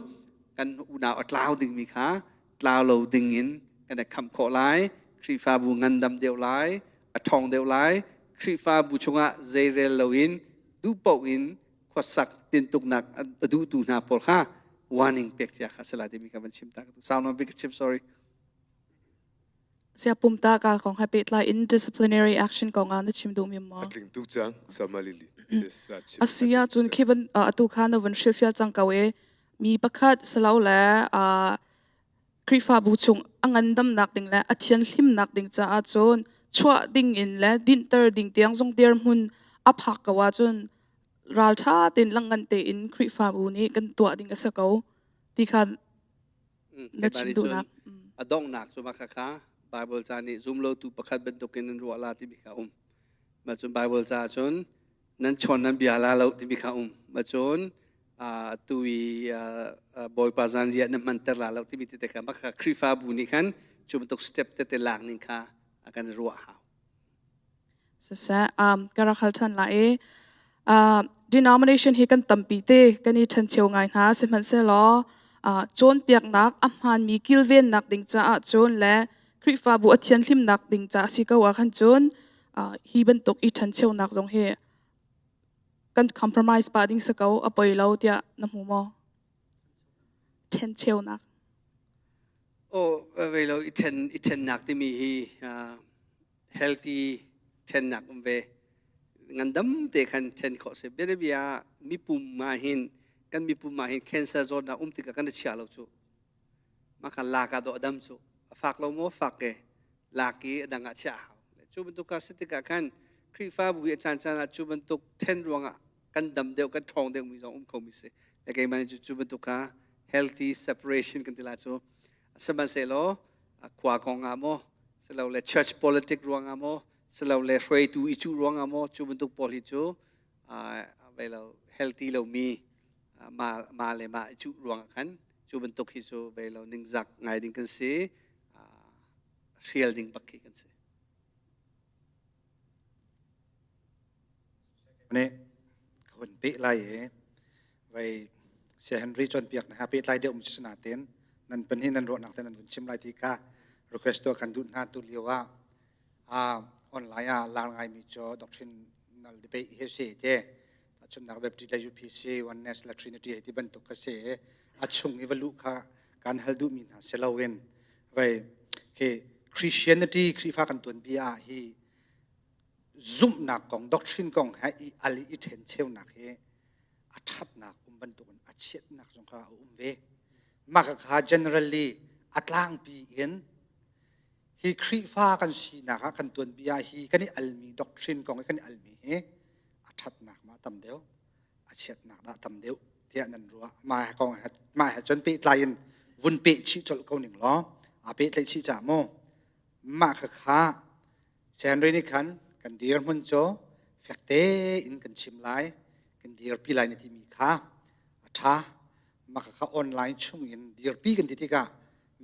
kan unau a tlau dingmi kha tlau lo dingin kan i khamh khawh lai. Khrihfabu ngandam deuh lai, a ṭhawng deuh lai. Khrihfabu chungah zeirel loin duh paoh in khuasak tintuknak a duhtu hna pawl kha warning pek cia kha si lai timi kha van chim ta ka duh. Sau nawn bik ka chim sorry. Sia pumta ka kong he pehtlai in disciplinary action kong ah na chim duhmi maw? A tling tuk cang Samalili. Asi ahcun khi ban atu kha na vun hrilhfial cang ko i mi pakhat silo le Khrihfabu chung a ngandamnak ding le a thianhlimnak ding caah cun chuah ding in le dinhter ding tiang zong dirhmun a phak ko ahcun ralṭha tein langngan tein Khrihfabu nih kan tuah ding a si ko ti kha na chim duhnak. A donghnak cu mah kha Bible ca nih zumlotu pakhat bantukin nan ruah la timi kha um. Mah cun Bible ca cun nan chawn nan bia la lo timi kha um. Mah cun atu i Bawipa zanriah na hmanter la lo timi tete kha mah kha Khrihfabu nih khan cu bantuk step tete lak ning kha a kan ruah hau. Siseh, ka rak hal ṭhan lai i denomination hi kan tampi te kan i ṭhencheu ngai hna. Sihmanhsehlaw cawnpiaknak a hmaanmi kilvennak ding caah cun le Khrihfabu a thianhlimnak ding caah si ko ah khan cun hi bantuk i ṭhencheunak zong hi kan compromise pah ding si ko a poi lo tiah na hmu maw? Ṭhencheunak. Oh, vei lo i ṭhen i ṭhennak timi hi healthy ṭhennak um ve. Ngandam te khan ṭhen khawh si. Bianabia mipum ma hin kan mipum ma hin cancer zawtnak um tikah kan i chia lo cu. Mah kha lak ah dawh a dam cu. A fak lo maw fak ke lak i a dang ah chiah a hau. Cu bantuk ah si tikah khan Khrihfabu hi a caan caan ah cu bantuk ṭhen ruangah kan dam deuh kan ṭhawng deuh mi zong um kho mi si. Le keimah nih cu cu bantuk kha healthy separation kan ti la cu. Sihmanhsehlaw khua kong ah maw silole church politic ruangah maw silole hruaitu i cuh ruangah maw cu bantuk pawl hi cu vei lo healthy lomi mah mah le mah i cuh ruangah khan cu bantuk hi cu vei lo ningzak ngai ding kan si hrial ding bak khi kan si. Nih ka hun peh lai i vei Saya Henry cawnpiak na ha pehtlai deuh mi si nain nan pan hi nan ruahnak te nan vun chim lai ti kha request tuah kan duh hna tu lio ah online ah lar ngaimi cu doctrinal debate hi si te chunnak Baptist le UPC Oneness le Trinity hi ti bantuk kha si a chung i va luh kha kan hal duhmi hna si loin vei khi Christianity Khrihfa kan tuanbia ah hi zumhnak kong doctrine kong he i al i ṭhencheunak hi a ṭhatnak um bantukin a chiatnak zong kha a um ve. Mah kha generally a tlangpi in hi Khrihfa kan sinak ah kan tuanbia hi kan i almi doctrine kong i kan i almi hi a ṭhatnak ma tam deuh a chiatnak dah tam deuh. Tiah nan ruah? Mah kong mah he cun pehtlai in vun peh chih colh ko ning law aa pehtlaih chih cah mu. Mah khakha Henry nih khan kan dirhmun cu fek tein kan chim lai, kan dirpi lai na timi kha a ṭha. Mah khakha online chung in dirpi kan ti tikah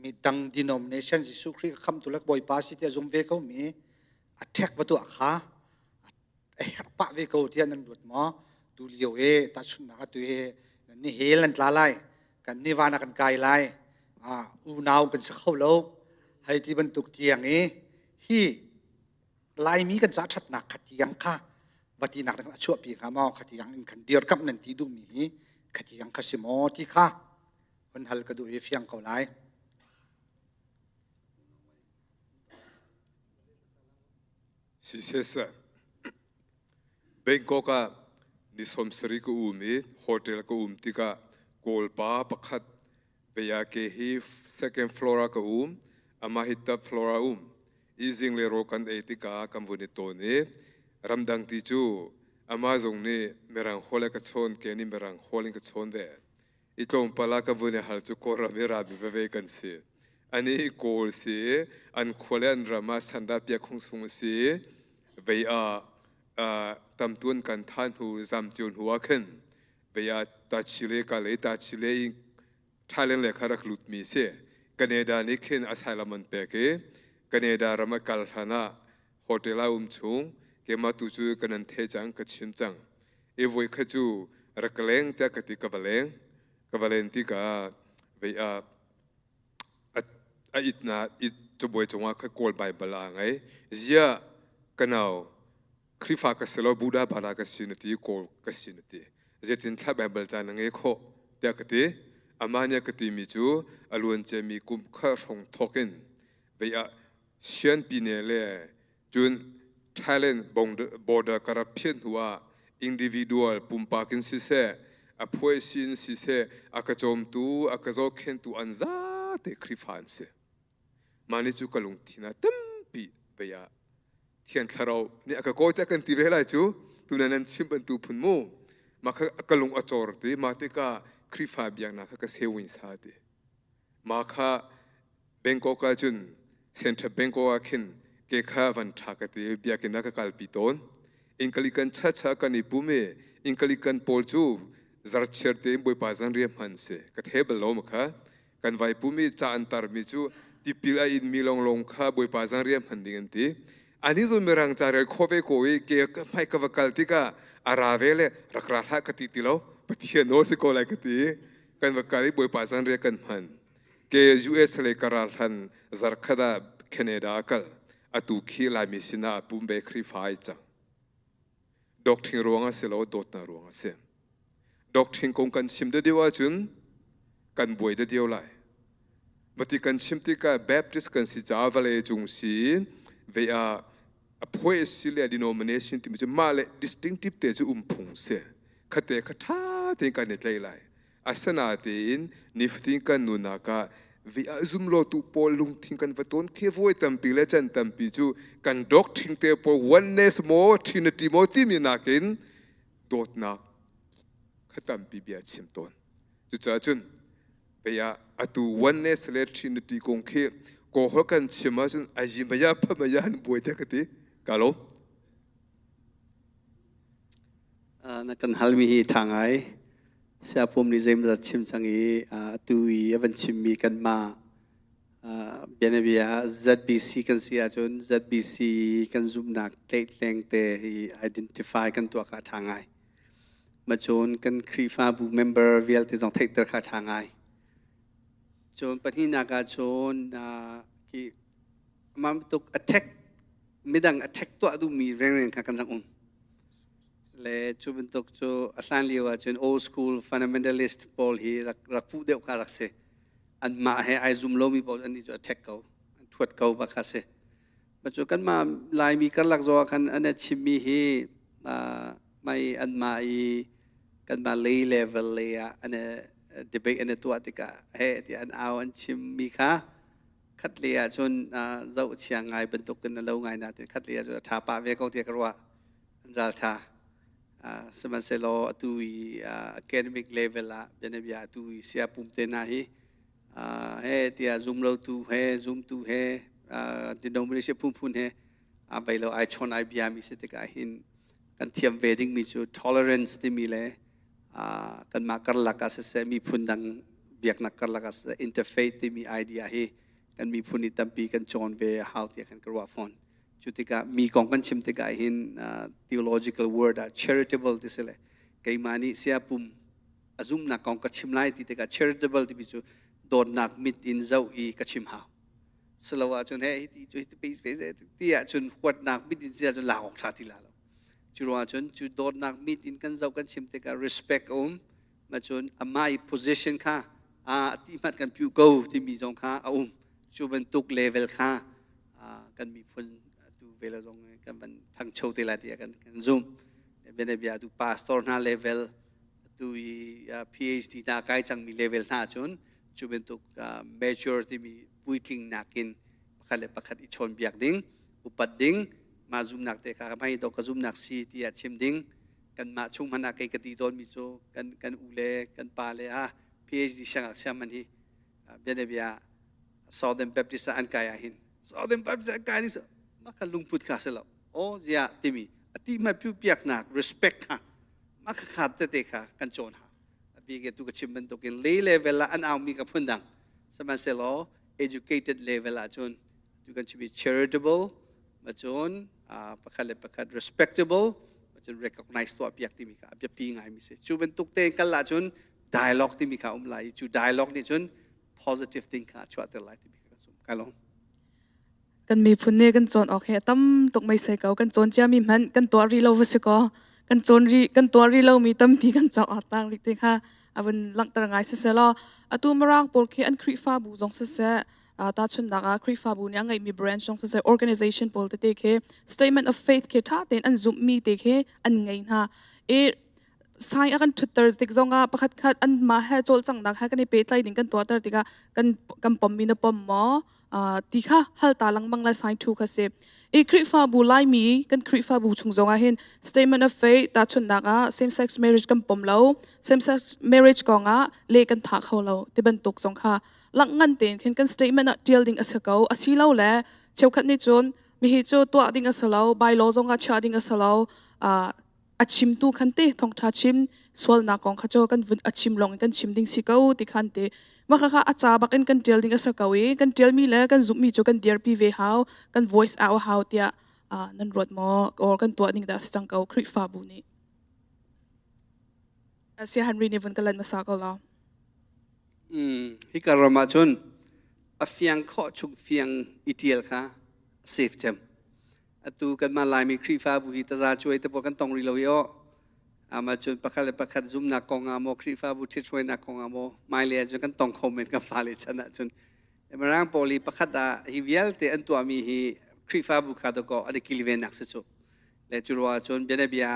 midang denomination Jesuh Khrih ka khamtu le Bawipa si tiah zum ve ko mi a ṭhek va tuah kha a herh pah ve ko tiah nan ruat maw? Tu lio e tahchunhnak ah tu hi nan ni hel nan tla lai, kan ni van ah kan kai lai, unau kan si kho lo. Hei ti bantuk tiang i hi Laimi kan ca ṭhatnak kha tiang kha va tinak a chuahpi hnga maw? Kha tiang in khan dirkamh nan ti duhmi hi kha tiang kha si maw ti kha hun hal ka duh i fiang ko lai. Siseh Bangkok ah ni 70 ka um i hotel ka um tikah Kawlpa pakhat Beyake hi second floor ah ka um, amah hi third floor ah um. I zingle rawl kan ei tikah kan vun i tawn i ramdang ti cu amah zong nih mirang hawl ka chawn ke nih mirang hawl in ka chawn ve. I tlawmpal ah ka vun i hal cu Kawlram i rami veve kan si. Ani Kawl si, an khua le an ram ah sandah piak khung sung si, vei ah tamtuan kan than hnu zam cio hnu ah khin vei ah Tachile ka lei Tachile in Thailand le kha rak lut mi si. Canada nih khin asylum an pek i Canada ram a kal hlan ah hotel ah um chung keimah tu cu ka nan the cang ka chim cang. I voi kha cu rak ka leng tiah ka ti ka va leng ka va len tikah vei ah a itna it cabuai cungah kha Kawl Baibal a ngei ziah ka nau Khrihfa ka si lo Buddha bara ka si na ti Kawl ka si na ti zeitin thla Baibal ca na ngei khawh tiah ka ti amah nih a ka timi cu a luan ciami kum kha hrong thawk in vei ah Sianpi ne le Cun Thailand border ka rak phiat hnu ah individual pumpak in siseh, a phuaisi in siseh, a ka cawmtu, a ka zohkhenhtu an zate Khrihfa an si. Mah nih cu ka lungthin ah tampi vei ah Thiang Thlarau nih a ka kawi tiah kan ti ve lai cu tunan nan chim bantu phun mu mah kha ka lung a cawr ti mah tikah Khrihfa biaknak kha ka sewin sa ti mah kha Bangkok ah cun Central Bangkok ah khin ke kha van ṭha ka ti biakinn ah ka kalpi tawn. Anglican church ah kan i pum i Anglican pawl cu zarchiar tein Bawipa zanriah hman si. Ka the bal lo ma kha. Kan vai pum i ca an tarmi cu tipil a inmi lawnglawng kha Bawipa zanriah hman ding an ti. Ani zun mirang ca rel kho ve ko i ke hmai ka va kal tikah a ra ve le rak ra hlah ka ti ti lo. Pathian nawl si ko lai ka ti. Kan va kal i Bawipa zanriah kan hman. Ke US lei ka ral hlan zarkhat ah Canada a kal. Atu khi Laimi sinah a pum ve Khrihfa ai cang. Doctrine ruang a si lo, dawtnak ruang a si. Doctrine kong kan chim deuh ahcun kan buai deuh lai. Mati kan chim tikah Baptist kan si caah vawlei cung si ve ah a phuai si le denomination timi cu mah le distinctive te cu um phung si. Khate kha ṭha tein kan i tlaih lai. Asinain nifatin kan nunnak ah vi ah zumlotu pawl lungthin kan va tawn khi voi tampi le can tampi cu kan doctrine te pawl oneness maw trinity maw timi nakin dawtnak kha tampi bia chim tawn. Cucaah cun pei ah atu oneness le trinity kong khi kawhol kan chim ahcun ayimaya phamaya an buai te ka ti. Ka lawm. Na kan halmi hi ṭha ngai. Siapum nih zeimawzat chim cang i atu i a van chimmi kanmah bianabia ZBC kan si ahcun ZBC kan zumhnak tlaihtleng te hi identify kan tuah kha a ṭha ngai. Macun kan Khrihfabu member vialte zong theihter kha a ṭha ngai. Cun pahnihnak ahcun khi mah bantuk attack midang attack tuah duhmi rengreng kha kan rak um. Le cu bantuk cu a hlan lio ahcun old school fundamentalist pawl hi rak rak puh deuh kha rak si. Anmah he ai zum lomi pawl annih cu attack ko, an thuat ko bak kha si. Ma cu kanmah Laimi karlak zaw ah khan an chimmi hi mai anmah i kanmah lei level lei ah an debate an tuah tikah he ti an au an chimmi kha khat lei ah cun zoh chia ngai bantuk in a lo ngai nain khat lei ah cun a ṭha pah ve ko tiah ka ruah. An ral ṭha. Sihmanhsehlaw atu i academic level ah bianabia atu i sia pum te hna hi he tiah zumlotu he zumtu he denomination phunphun he a bei lo ai chawn ai bia mi si tikah hin kan thiam ve ding mi cu tolerance timi le kanmah karlak ah siseh miphun dang biaknak karlak ah siseh interfaith timi idea hi kan miphun i tampi kan cawn ve a hau tiah kan ka ruah fawn. Cu tikah mi kong kan chim tikah hin theological word ah charitable ti si le keimah nih sia pum a zumnak kong ka chim lai ti tikah charitable timi cu dawtnak mit in zoh i ka chim hau. Silo ahcun he hi ti cu hi ti pe pe ti ahcun huatnak mit in sia cun lak awk ṭha ti la lo. Cu ruangah cun cu dawtnak mit in kan zoh kan chim tikah respect a um. Ma cun amah i position kha a ti hmat kan piu ko timi zong kha a um. Cu bantuk level kha kan miphun tu ve le zong kan van thangcho te lai tiah kan kan zumh. Bianabia tu pastor hna level tu i PhD hna kai cangmi level hna cun cu bantuk mature timi puitling nakin pakhat le pakhat i chawnbiak ding upat ding mah zumnak te kha mai to ka zumnak si tiah chim ding kanmah chung hmanh ah kei ka ti tawnmi cu kan kan u le kan pa le ah PhD siangngakchia man hi bianabia Southern Baptist ah an kai ah hin Southern Baptist an kai ni mah kha lungput kha si lo o zia timi ati ma piu piaknak respect kha mah kha kha tete kha kan cawn ha abi ke tu ka chim bantukin lay level ah an au mi ka phun dang sihmanhsehlaw educated level ah cun tu kan chimi charitable ma cun pakhat le pakhat respectable ma cun recognize tuah piak timi kha a biapi ngai mi si cu bantuk te kal ah cun dialogue timi kha um lai i cu dialogue nih cun positive thing kha chuahter lai timi kha ka zumh ka lawm. Kan miphun nih kan cawn awk hi a tam tuk mei sei ko. Kan cawn ciami hmanh kan tuah rih lo va si kaw kan cawn rih kan tuah rih lomi tampi kan cawk a tang rih te kha a vun langhter ngai siselaw atu Mirang pawl khi an Khrihfabu zong siseh tahchunhnak ah Khrihfabu nih a ngeihmi branch zong siseh organization pawl tete khi statement of faith khi ṭha tein an zumhmi te khi an ngei hna i sai a kan ṭhutter tik zongah pakhat khat anmah he cawlcanghnak he kan i pehtlai ding kan tuahter tikah kan kan pommi na pom maw ti kha hal ta lengmang lai sai thu kha si i Khrihfabu Laimi kan Khrihfabu chung zongah hin statement of faith tahchunhnak ah same sex marriage kan pom lo same sex marriage kongah le kan tha kho lo ti bantuk zong kha langngan tein khin kan statement ah tial ding a si ko a si lo le cheukhat nih cun mi hi cu tuah ding a si lo bylaw zongah chiah ding a si lo a chimtu khan te thawngṭha chim sualnak kong kha cu kan vun a chim lawng in kan chim ding si ko ti khan te mah kha a ca bak in kan ṭial ding a si ko i kan ṭialmi le kan zumhmi cu kan dirpi ve hau kan voice out hau tiah nan ruat maw or kan tuah ding dah si cang ko Khrihfabu nih Sia Henry nih vun ka lan hmasa ko law. Hika ram ah cun a fiang khawh chung fiang i ṭial kha safe cem. Atu kanmah Laimi Khrihfabu hi taza cuai te pawl kan tong rih lo i aw. Ama cun pakhat le pakhat zumnak kong ah maw Khrihfabu ṭhithruainak kong ah maw hmailei ah cun kan tong kho men kan fale chan ah cun. Mirang pawl hi pakhat ah hi vialte an tuahmi hi Khrihfabu kha dawkaw an i kilvennak si cu. Le cu ruah cun bianabia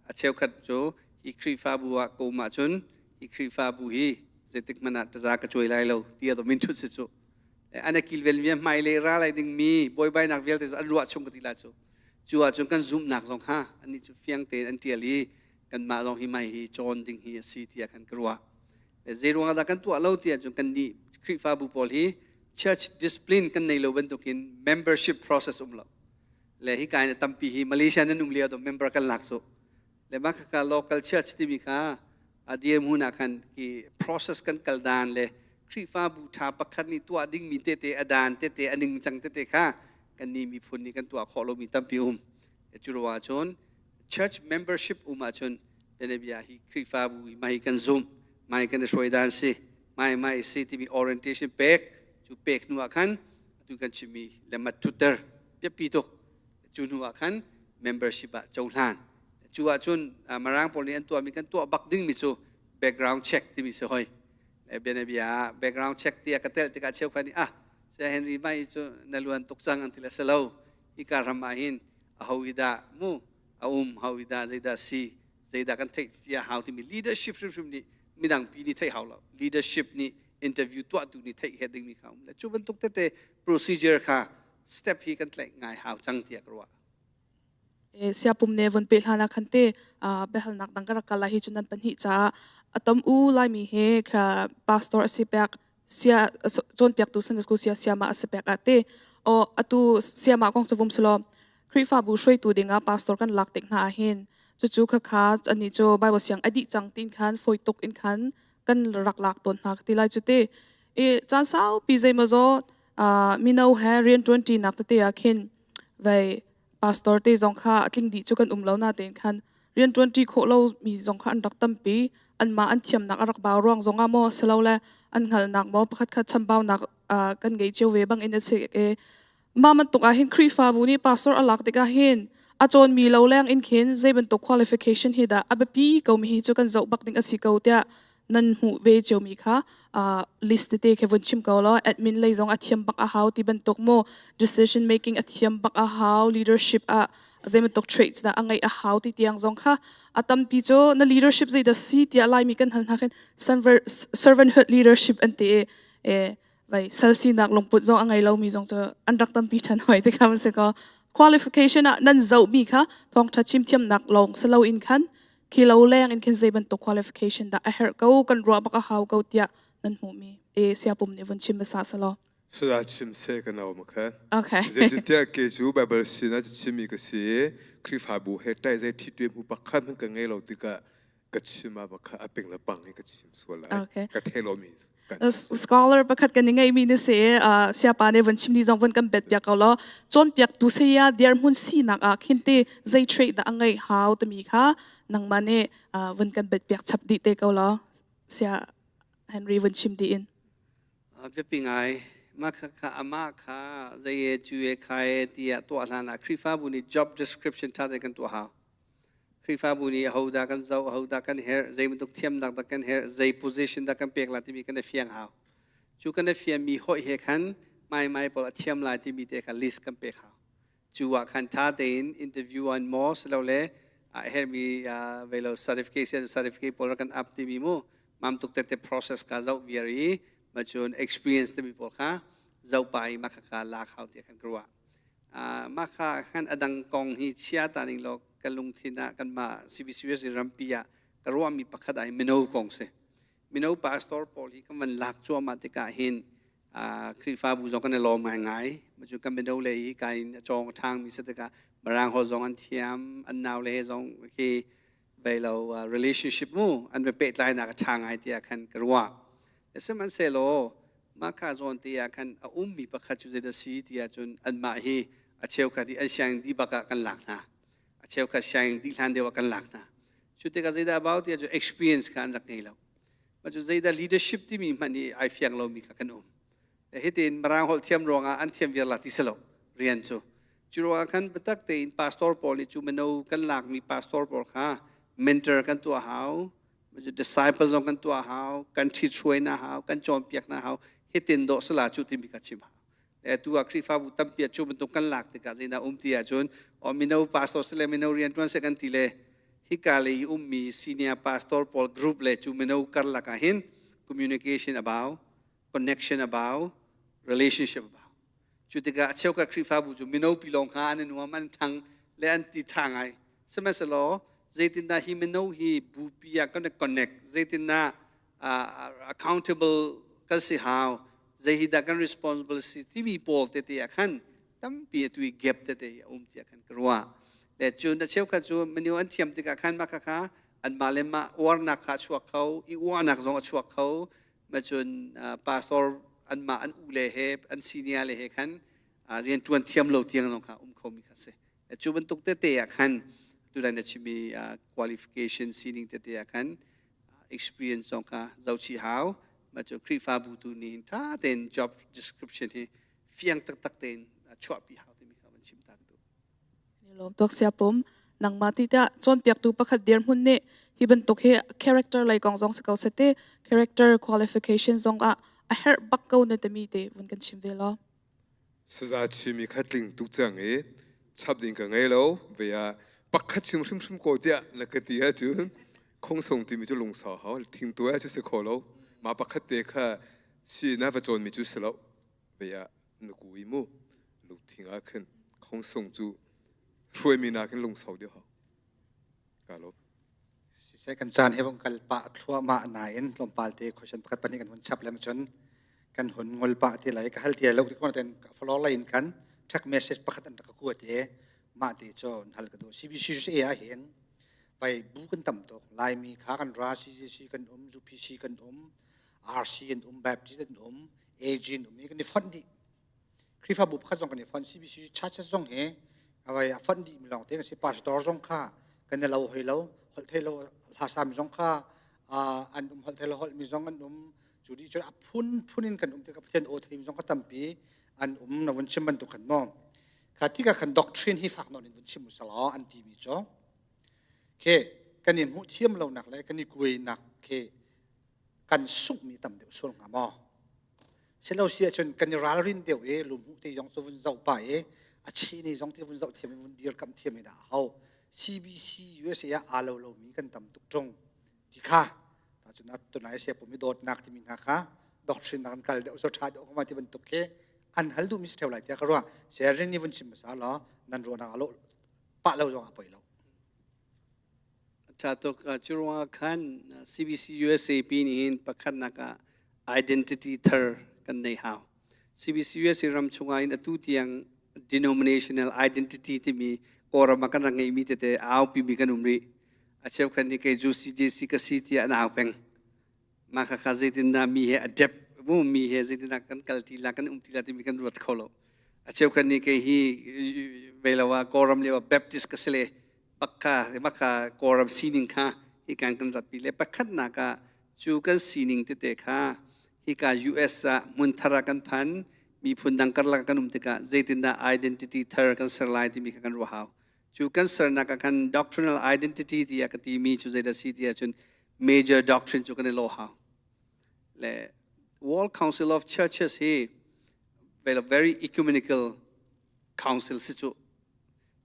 a cheukhat cu hi Khrihfabu ah ka um ahcun hi Khrihfabu hi zeitik hmanh ah taza ka cuai lai lo ti a min thut si cu. An a kilven mi hmailei ra lai dingmi buaibainak vialte cu an ruah chung ka ti la cu cu ahcun kan zumhnak zong kha annih cu fiang tein an tial i kanmah zong hi mai hi cawn ding hi a si tiah khan ka ruah. Zei ruangah dah kan tuah lo ti ahcun kannih Khrihfabu pawl hi church discipline kan nei lo bantukin membership process um lo le hi kai na tampi hi Malaysia nan um lio to member kan lak cu le mah khaka local church timi kha a dirhmun ah khan ki process kan kal dan le Khrihfabu ṭha pakhat nih tuah dingmi tete a dan tete a ningcang tete kha kannih miphun nih kan tuah khawh lomi tampi um. Cu ruangah cun church membership um ahcun bianabia hi Khrihfabu hi mai kan zumh, mai kan i hruai dan si, mai mai si timi orientation pek cu pek hnu ah khan atu kan chimmi lemat thutter biapi tuk. Cu hnu ah khan membership ah cohlan. Cu ahcun Mirang pawl nih an tuahmi kan tuah bak dingmi cu background check timi si hoi. Bianabia ah background check tiah ka telh tikah cheukhat nih ah Saya Henry mai cu na luan tuk cang an ti le si lo. Hika ram ah hin aho i dah mu a um ho i dah zeidah si zeidah kan theih cia hau timi leadership hrimhrim nih midang pi nih theih hau lo. Leadership nih interview tuahtu nih theih het dingmi kha um le cu bantuk tete procedure kha step hi kan tlaih ngai hau cang tiah ka ruah. Siapum ne von pe hlan ah khan te biahalnak dang ka rak kal lai hi cu nan pahnih caah atam u Laimi he kha pastor a si pek sia cawnpiaktu Sunday school sia siama a si pek ah te o atu siama kong cu vum selaw Khrihfabu hruaitu dingah pastor kan lak tik hna ah hin cucu khakha ani cu Bible siang a dih cang tin khan foi tuk in khan kan rak lak tawn hna ka ti lai cu te i caan saupi zeimaw mino he rian ṭuan ṭinak tete ah khin vei pastor te zong kha a tling dih cu kan um lo na tein khan rian ṭuan ṭi khawh lo mi zong kha an rak tampi. Anmah an thiamnak a rak bau ruang zong ah maw silole an hngalhnak maw pakhat khat chambaunak kan ngei cio ve bang in a si e. Mah bantuk ah hin Khrihfabu nih pastor a lak tikah hin a cawnmi lo leng in khin zei bantuk qualification hi dah a biapi ko mi hi cu kan zoh bak ding a si ko tiah nan hmuh ve ciomi kha list tete khi vun chim ko law. Admin lei zong a thiam bak a hau ti bantuk maw, decision making a thiam bak a hau, leadership ah zei bantuk traits dah a ngeih a hau ti tiang zong kha. A tampi cu na leadership zei dah si tiah Laimi kan hal hna khin servanthood leadership an ti i vai sal sinak lungput zong a ngei lomi zong cu an rak tampi ṭhan hoi ti kha si ko. Qualification ah nan zohmi kha thawngṭha chim thiamnak lawng si lo in khan khi lo leng in khin zei bantuk qualification dah a herh ko, kan ruah bak a hau ko tiah nan hmuhmi e siapum nih vun chim hmasa selaw. Saya chim se ka nau ma kha. Okay. Zeitintiah ke cu Bible sin ah chimmi ka si i Khrihfabu he ṭai zei ṭhitwe hmu pakhat hmanh ka ngei lo tikah ka chim ah kha a ping le pang hi ka chim sual lai. Okay. Ka thei lomi. Scholar pakhat kan i ngeimi na si i siapa nih von chim ni zong von kan bet piak ko law. Cawnpiaktu saya dirhmun sinak ah khin te zei trait dah a ngeih hau timi kha nangmah nih von kan bet piak chap dih te ko law, sia Henry von chim dih in. Biapi ngai. Mah kha kha amah kha zei e cu e kha e tiah tuah hlan ah Khrihfabu nih job description ṭha tein kan tuah hau. Khrihfabu nih ahodah kan zoh, ahodah kan herh, zei bantuk thiamnak dah kan herh, zei position dah kan pek lai timi kan i fiang hau. Cu kan i fianmi hawih he khan maimai pawl a thiam lai timi te kha list kan pek hau. Cu ah khan ṭha tein interview an maw silole a herhmi velo certification certificate pawl kan up timi mu mam tuk tete process ka zoh viar i macun experience timi pawl kha zoh pa i mah kha lak hau tiah kan ka ruah. Mah kha khan a dang kong hi chia ta ning law ka lungthin ah kanmah CBCUSA rampi ah ka ruahmi pakhat ah mino kong si. Mino pastor pawl hi kan van lak cuahmah tikah hin Khrihfabu zong kan i lawm ngaingai. Cu kan mino le hi ka in a cawng a ṭhangmi si tikah Mirang holh zong an thiam, an nau le he zong khi beilo relationship mu an pehtlainak a ṭha ngai tiah khan ka ruah. Sihmanhsehlaw mah kha zawn te ah khan a ummi pakhat cu zeidah si ti ahcun anmah hi a cheukhat hi an sianginn dih bak ah kan lak hna. A cheukhat sianginn dih hlan deuh ah kan lak hna. Cu tikah zeidah a bau ti ahcun experience kha an rak ngei lo. Mah cu zeidah leadership timi hmanh hi ai fiang lomi kha kan um. Hitin Mirang holh thiam ruangah an thiam viar la ti si lo rian cu. Cu ruangah khan biatak tein pastor pawl nih cu mino kan lakmi pastor pawl kha mentor kan tuah hau, disciple zong kan tuah hau, kan ṭhithruai na hau, kan cawnpiak na hau. Hitin dawh sala cu timi ka chim hau. Le tu ah Khrihfabu tampi ah cu bantuk kan lak tikah zeidah um ti ahcun o mino pastor sile mino rian ṭuan seh kan ti le hika lei i ummi senior pastor pawl group le cu mino karlak ah hin communication a bau, connection a bau, relationship a bau. Cu tikah a cheukhat Khrihfabu cu mino pi lawng kha an i nuam, an ṭhang le an ti ṭha ngai. Sihmanhsehlaw zeitindah hi mino hi bupi ah kan i connect, zeitindah accountable kan si hau, zei hi dah kan responsible si timi pawl tete ah khan tampi atu i gap tete a um tiah khan ka ruah. Le cun a cheukhat cu mino an thiam tikah khan mah kha anmah le mah uarnak kha a chuak kho, i uarnak zong a chuak kho. Macun pastor anmah an u le he an senior le he khan rianṭuan thiam lo tiang zong kha um khomi kha si. Cu bantuk tete ah khan tutan na chimmi qualification sining tete ah khan experience zong kha zohchih hau. Mah cu Khrihfabu tu nih ṭha tein job description hi fiang taktak tein chuahpi hau timi kha van chim ta ka duh. Lawm tuak sia pum nangmah ti tiah cawnpiaktu pakhat dirhmun nih hi bantuk hi character lei kong zong si ko sete character qualification zong ah a herh bak ko na timi te vun kan chim ve law. Saza chimi kha tling tuk cang i chap ding ka ngei lo ve ah pakhat chim hrimhrim ko tiah na ka ti ahcun khong song timi cu lungsau hau thing tu ah cu si kho lo ma pakhat te kha si na va cawn mi cu si lo ve ah na ku i mu lungthing ah khin khong song cu. Hruaimi nakin lungsau deuh hau. Ka lawm. Siseh kan caan he vong kal pah thluahmah nain tlawmpal te question pakhat pahnih kan hun chap lem cun kan hun ngol pah ti lai ka hal ti lo ti ko ten follow lai in kan text message pakhat an rak ka kuat i mah te cu hal ka duh. CBCUSA ah hin vai bu kan tam tuk. Laimi kha kan ra, CJC kan um, UPC kan um, RC an um, Baptist an um, AG an um i kan i fonh dih. Khrihfabu pakhat zong kan i fonh. CBC churches zong hi avai a fonh dih mi lawng te kan si. Pastor zong kha kan i lo hoi lo, holh thei lo hla sami zong kha an um, holh thei lo holh mi zong an um. Cu dih cun a phun phun in kan um tikah Pathian aw thei mi zong kha tampi an um. Na vun chim bantuk khan maw kha tikah khan doctrine hi fak nawn in vun chim usalaw an ti mi cu khe kan i hmuh thiam lonak le kan i kuainak khi kan sunghmi tam deuh sual hnga maw? Silo si ahcun kan i ralrin deuh i lumhmuh te zong cu vun zoh pah i a chi ni zong ti vun zoh thiam i vun dirkamh thiam i dah a hau. CBC USA ah aa lo lomi kan tam tuk ṭung ti kha tacun tunai sia pum i dawtnak timi hna kha doctrine nak an kal deuh so ṭha deuh ma ti bantuk khi an hal duhmi si ṭheo lai tiah ka ruah. Sharing ni vun chim hmasa law nan ruahnak a lawh pah lo zong ah poi lo. Ṭha tuk. Cu ruangah khan CBC USAP nih hin pakhatnak ah identity thar kan nei hau. CBC USA ram chungah hin atu tiang denominational identity timi Kawlram ah kan rak ngeihmi tete a aupimi kan um rih. A cheukhat nih kei cu CJC ka si tiah an au peng. Mah khakha zeitindah mi he adapt mu mi he zeitindah kan kal ti la kan um ti la timi kan ruat kho lo. A cheukhat nih kei hi velo ah Kawlram lio ah Baptist ka si le Bakka bakka Kawlram sining kha hikan kan ratpi le pakhatnak ah cu kan sining tete kha hika US ah hmunthar ah kan phan, miphun dang karlak kan um tikah zeitindah identity thar kan ser lai timi kha kan ruah hau. Cu kan sernak ah khan doctrinal identity tiah ka timi cu zeidah si ti ahcun major doctrine cu kan i lawh hau. Le World Council of Churches hi very ecumenical council si cu.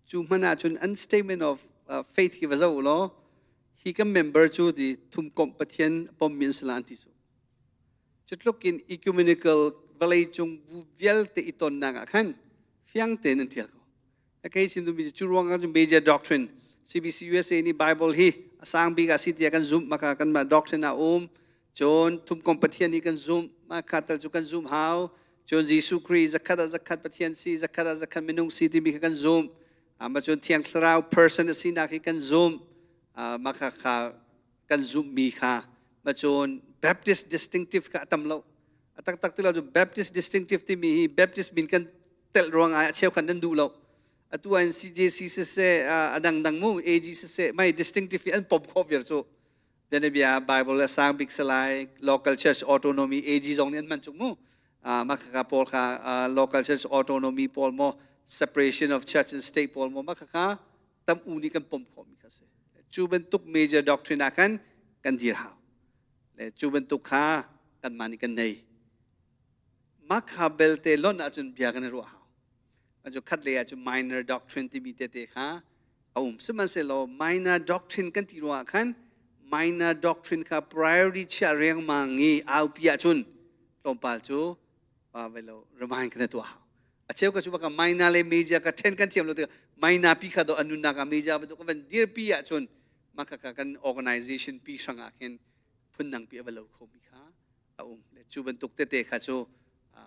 Cu hmanh ahcun an statement of faith hi va zoh u law hi kan member cu ti thumkomh Pathian pommi an si la an ti cu. Cutluk in ecumenical vawleicung bu vialte i tonnak ah khan fiang tein an ṭial ko. Kei sin duhmi cu ruang ah major doctrine CBC USA nih Bible hi a sang bik ah si tiah kan zumh, maka kanmah doctrine ah um. Cun thumkom Pathian hi kan zumh, mah tal cu kan zumh hau. Cun Jesuh Khrih zakhat ah zakhat Pathian si, zakhat ah zakhat minung si timi kha kan zumh. Mah cun Thiang Thlarau person a sinak hi kan zumh. Mah kha kha kan zumhmi kha mah cun Baptist distinctive kha a tam lo. A taktak ti lo cu Baptist distinctive timi hi Baptist min kan telh ruangah a cheukhat nan duh lo. Atu ah CJC siseh, a dangdang mu, AG siseh, mai distinctive hi an pom khawh viar cu. Bianabia Bible a sang bik salai, local church autonomy AG zong nih an hman cuk mu. Mah khakha pawl kha local church autonomy pawl maw, separation of church and state pawl maw, mah khakha tam u nih kan pom khawhmi kha si. Cu bantuk major doctrine ah khan kan dir hau. Le cu bantuk kha kanmah nih kan nei. Mah kha belte lonh ahcun bia kan i ruah hau. Cu khat lei ah cun minor doctrine timi tete kha a um. Sihmanhsehlaw minor doctrine kan ti ruangah khan minor doctrine kha priority chiah riangmang i aupi ahcun tlawmpal cu velo remind kan tuah hau. A cheu ka cu baka minor le major ka then kan thiam lo tikah minor pi kha do an nunnak ah major bantuk kan van dirpi ahcun mah kha kan organization pi hrang ah khin phundang pi a va lo kho mi kha a um. Le cu bantuk tete kha cu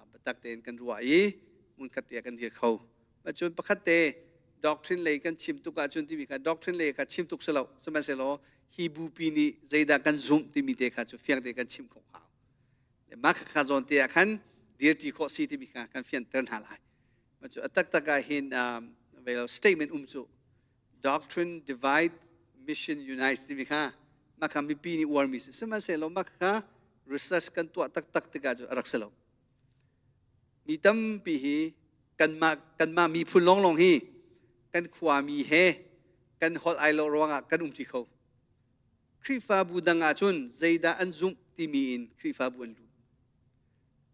biatak tein kan ruah i hmunkhat te ah kan dir kho. Cun pakhat te doctrine lei kan chim tuk ahcun timi kha doctrine lei kha chim tuk si lo, sihmanhsehlaw hi bupi nih zeidah kan zumh timi te kha cu fiang te kan chim kho hau. Mah kha zawn te ah khan dirti khawh si timi kha kan fianter hna lai. Cu a taktak ah hin statement um cu doctrine divide, mission unites timi kha mah kha mipi nih uarmi si. Sihmanhsehlaw mah kha research kan tuah taktak tikah cu a rak si lo. Mi tampi hi kanmah miphun lawnglawng hi kan khuami he kan holh ai lo ruangah kan umṭi kho. Khrihfabu dang ahcun zeidah an zumh timi in Khrihfabu an lut.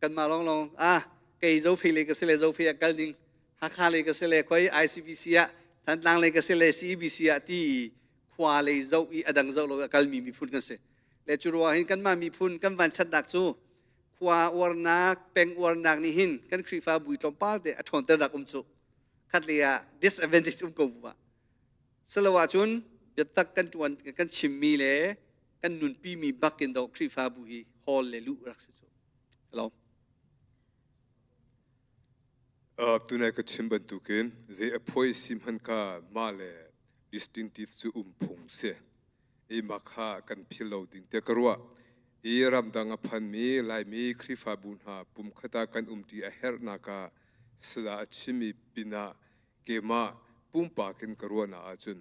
Kanmah lawnglawng ah kei Zophei lei ka si le Zophei ah kal ding, Hakha lei ka si le khoi ICBC ah, Thantlang lei ka si le CEBC ah ti khua lei zoh i a dang zoh lo a kalmi miphun kan si. Le cu ruang hin kanmah miphun kan van ṭhatnak cu khua uarnak, peng uarnak nih hin kan Khrihfabu tlawmpal te a ṭhawnternak um cu. Khat lei ah disadvantage um ko bu ah. Salo ahcun biatak kan tuan kan chimmi le kan nunpimi bak in do Khrihfabu hi hall le luh rak si cu. Hello. Tunai ka chim bantukin zei a phoi si hman kha mah le distinctive cu um phung si. I mah kha kan phil lo ding tiah ka ruah. I ramdang a phanmi Laimi Khrihfabu hna pumkhat ah kan umṭi a herhnak ah sala a chimmi pinah keimah pumpak in ka ruahnak ahcun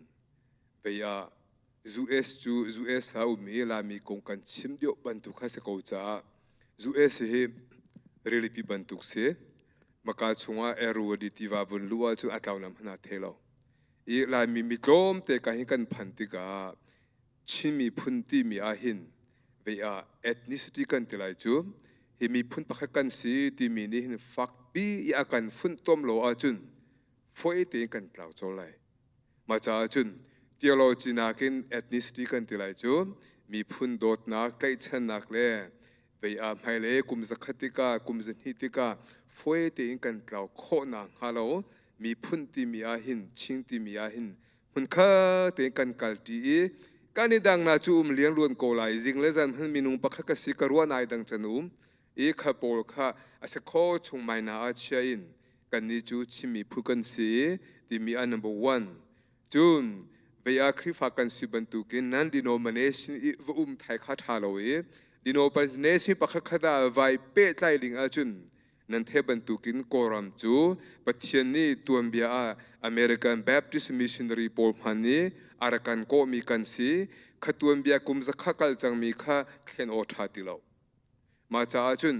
vei ah US cu US ah ummi Laimi kong kan chim deuh bantuk kha si ko caah US hi rilipi bantuk si. Maka chungah Erodi tiva vun luh ahcun a tlau lam hmanh ah thei lo. I Laimi mi tlawmte ka hi kan phan tikah Chin miphun timi ahhin vei ah ethnicity kan ti lai cu hi miphun pakhat kan si timi nih hin fakpi i a kan funtom lo ahcun fawi tein kan tlau colh lai. Mah caah cun theology nakin ethnicity kan ti lai cu miphun dawtnak, tlaihchannak le vei ah hmailei kum zakhat tikah kum zahnih tikah fawi tein kan tlau khawh nakhnga lo miphun timi ahhin Chin timi ahhin hmunkhat tein kan kalṭi i kan i dang na cu um liangluan ko lai zing le zan hman minung pakhat ka si ka ruah nai dang can um i kha pawl kha a si kho chung mai na ah chia in kannih cu Chinmi phu kan si timi a number one cun vei ah Khrihfa kan si bantukin nan denomination i va um thai kha ṭha lo i denomination pakhat khat ah vai pehtlai ding ahcun nan the bantukin Kawlram cu Pathian nih tuanbia ah American Baptist missionary pawl hman nih Arakan kawhmi kan si kha tuanbia kum zakha kal cangmi kha thlen aw ṭha ti lo mah caah cun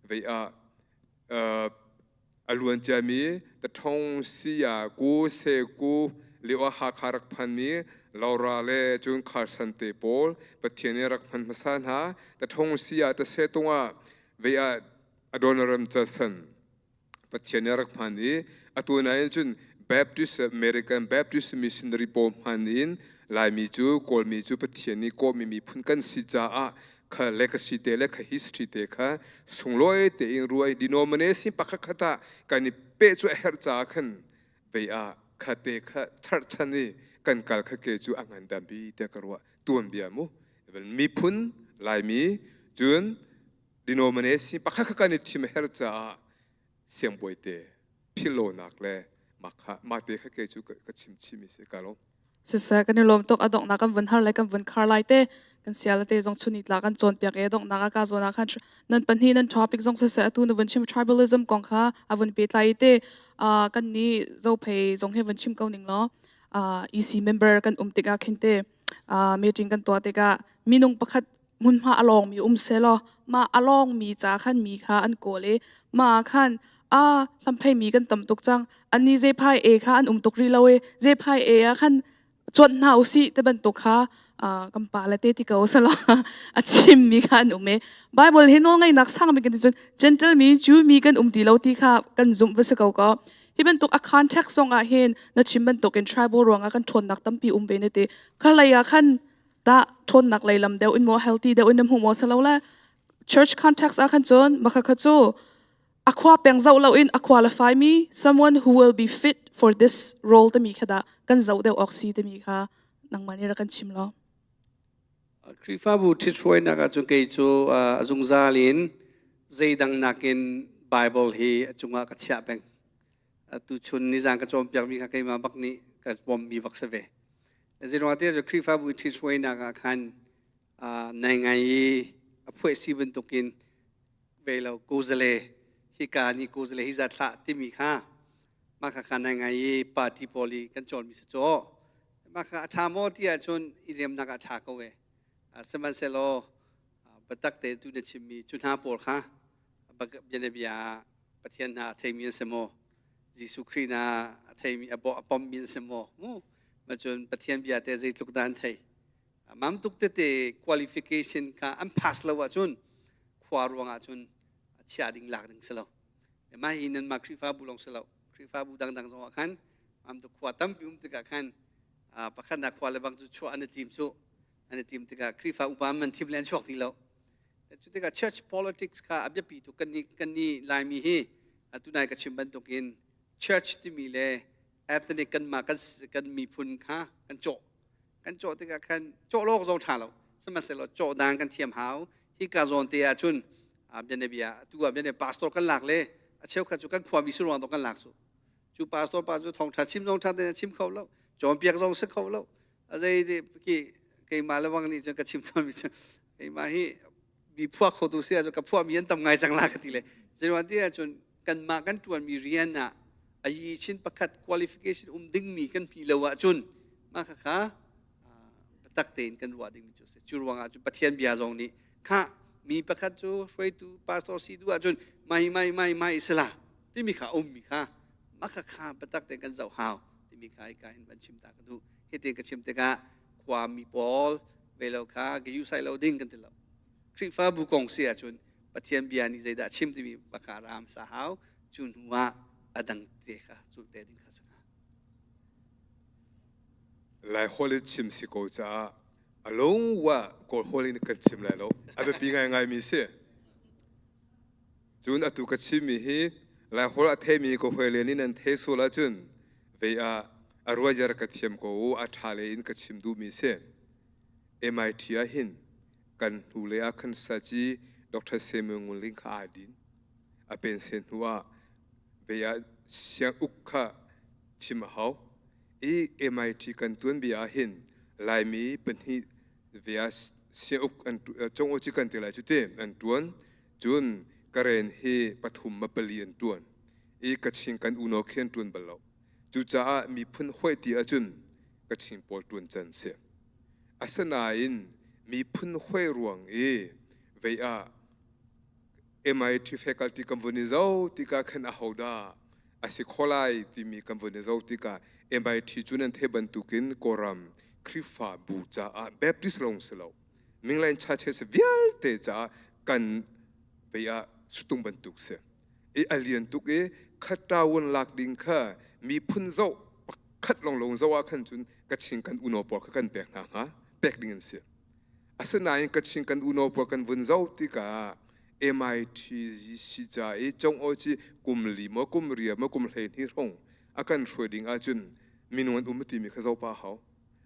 vei ah a luan ciami Tathong Siya Ku Se Ku lio ah Hakha rak phanmi Laura le cun Carson te pawl Pathian nih rak hman hmasa hna Tathong Siya ta se tungah vei ah Adoniram Judson Pathian nih a rak hman i atu nain cun Baptist American Baptist missionary pawl hman in Laimi cu Kawlmi cu Pathian nih kawhmi miphun kan si caah kha legacy te le kha history te kha sunglawi tein ruai denomination pakhat khat ah kan i peh cu a herh caah khan vei ah kha te kha charchan i kan kal kha ke cu a ngandam bi te ka ruah tuanbia mu miphun Laimi cun denomination pakhat kha kan i thim a herh caah siangbawi te philhlonak le mah te kha kei cu ka chim chimi si ka lo. Siseh kan i lawm tuk a donghnak kan vun har lai kan vun khar lai te kan sial te zong chuni tla kan cawn piak e donghnak a ka zawn ah khan nan pahnih nan topic zong siseh atu na vun chim tribalism kong kha a vun pe tlai te kan ni zophei zong he vun chim ko ning law EC member kan um tikah khin te meeting kan tuah tikah minung pakhat hmunhma a lawngmi um selaw mah a lawngmi ca khan mi kha an kawl i mah khan a hlamphei mi kan tam tuk cang anni zephai e kha an um tuk rih lo i zephai e ah khan cuanh hna usih te bantuk kha kan pa le te ti ko selaw a chim mi kha an um i Bible hi nawl ngeihnak sang mi kan ti cun gentle mi Jew mi kan um ti lo ti kha kan zumh va si ko ko hi bantuk a context zong ah hin na chim bantuk in tribal ruangah kan ṭhawnnak tampi um ve ne ti kha lei ah khan tah ṭhawnnak lei lam deuh in maw healthy deuh in na hmuh maw si lo le church context ah khan cun makha kha cu a khua peng zoh lo in a qualify mi someone who will be fit for this role timi kha dah kan zoh deuh awk si timi kha nangmah nih rak kan chim law. Khrihfabu ṭhithruainak ahcun kei cu a zungzal in zeidang nakin Bible hi a cungah ka chiah peng. Tuchun nizan ka cawnpiakmi kha keimah bak nih ka bawmmi bak si ve. Zeiruangah tiah cu Khrihfabu ṭhithruainak ah khan nai ngai i a phuah si bantukin ve lo kuzale hika nih kuzale hi zat hlah timi kha mah kha kha nai ngai i party pawl i kan cawnmi si caw mah kha a ṭha maw ti ahcun i remnak ah a ṭha ko e sihmanhsehlaw biatak te tu na chimmi cu hna pawl kha bianabia ah Pathian hna a theimi an si maw Jesuh Khrih na a theimi a bawh a pommi an si maw mu macun Pathian bia te zeitluk dah an thei mam tuk tete qualification kha an pass lo ahcun khua ruang ahcun chia ding lak ding si lo mah hi nan mah Khrihfabu lawng si lo Khrihfabu dangdang zong ah khan mam tuk khua tampi um tikah khan pakhat nak khua le bang cu chuah an i tim cu an i tim tikah Khrihfa upa man thim le an chuak ti lo Cu tikah church politics kha a biapi tuk kan nih Laimi hi tunai ka chim bantukin Church timi le ethnic kanmah kan kan miphun kha kan cawh. Kan cawh tikah khan cawh lawk zong ṭha lo. Sihmanhsehlaw cawh dang kan thiam hau. Hika zawn te ah cun bianabia tu ah bianabia pastor kan lak le a cheukhat cu kan khuami si ruang dawh kan lak cu. Cu pastor pa cu thawngṭha chim zong ṭha tein a chim kho lo. Cawnpiak zong si kho lo. A zei ti ki keimah le wang nih cun ka chim tawnmi cu keimah hi mi phuah khotu si ahcun ka phuahmi an tam ngai cang la ka ti le zeiruang ti ahcun kanmah kan ṭuanmi rian ah a yi chin pakhat qualification um dingmi kan hmi lo ahcun mah khakha biatak tein kan ruah dingmi cu a si. Cu ruangah cun Pathian bia zong nih khah mi pakhat cu hruaitu pastor si duh ahcun mai mai mai mai sila timi kha ummi kha mah khakha biatak tein kan zoh hau timi kha hika hin van chim ta ka duh. Hitin ka chim tikah khuami pawl ve lo kha ka sai lo ding kan ti lo. Khrihfabu kong si ahcun Pathian bia nih zeidah a chim timi baka ram sa hau cu hnu ah a dang te kha cul te ding kha si hnga. Lai holh in chim si ko caah a lung wa Kawl holh in kan chim lai lo. A biapi ngaingai mi si. Cun atu ka chimmi hi Lai holh a theimi ka hawile nih nan thei sual ahcun vei ah a ruazer ka thiam ko u a ṭha le in ka chim duhmi si. MIT ah hin kan hnulei ah khan saci Dr. Samuel Ngun Ling kha aa din. A pensen hnu ah vei ah siang uk kha thim a hau. I MIT kan tuanbia ah hin Laimi pahnih vei ah siang uk an cong ci kan ti lai cu ti an ṭuan. Cun Karen hi pathum ma pali an ṭuan i Kachin kan unau khi an ṭuan bal lo. Cucaah miphun hoih ti ahcun Kachin pawl ṭuan can si. Asinain miphun hoi ruang i vei ah MIT faculty kan vun i zoh tikah khan ahodah a si kho lai timi kan vun i zoh tikah MIT cu nan theih bantukin Kawlram Khrihfabu caah Baptist lawng si lo. Minglain churches vialte caah kan vei ah sutung bantuk si. I a lian tuk i khatawun lak ding kha miphun zoh pakhat long long zoh ah khan cun Kachin kan unau pawl kha kan pek hna hnga pek ding an si. Asinain Kachin kan unau pawl kan vun zoh tikah MITGC ca i cong aw ci kum li maw kum ria maw kum 12 hrawng a kan hruai ding ahcun minung an um timi kha zoh pa hau.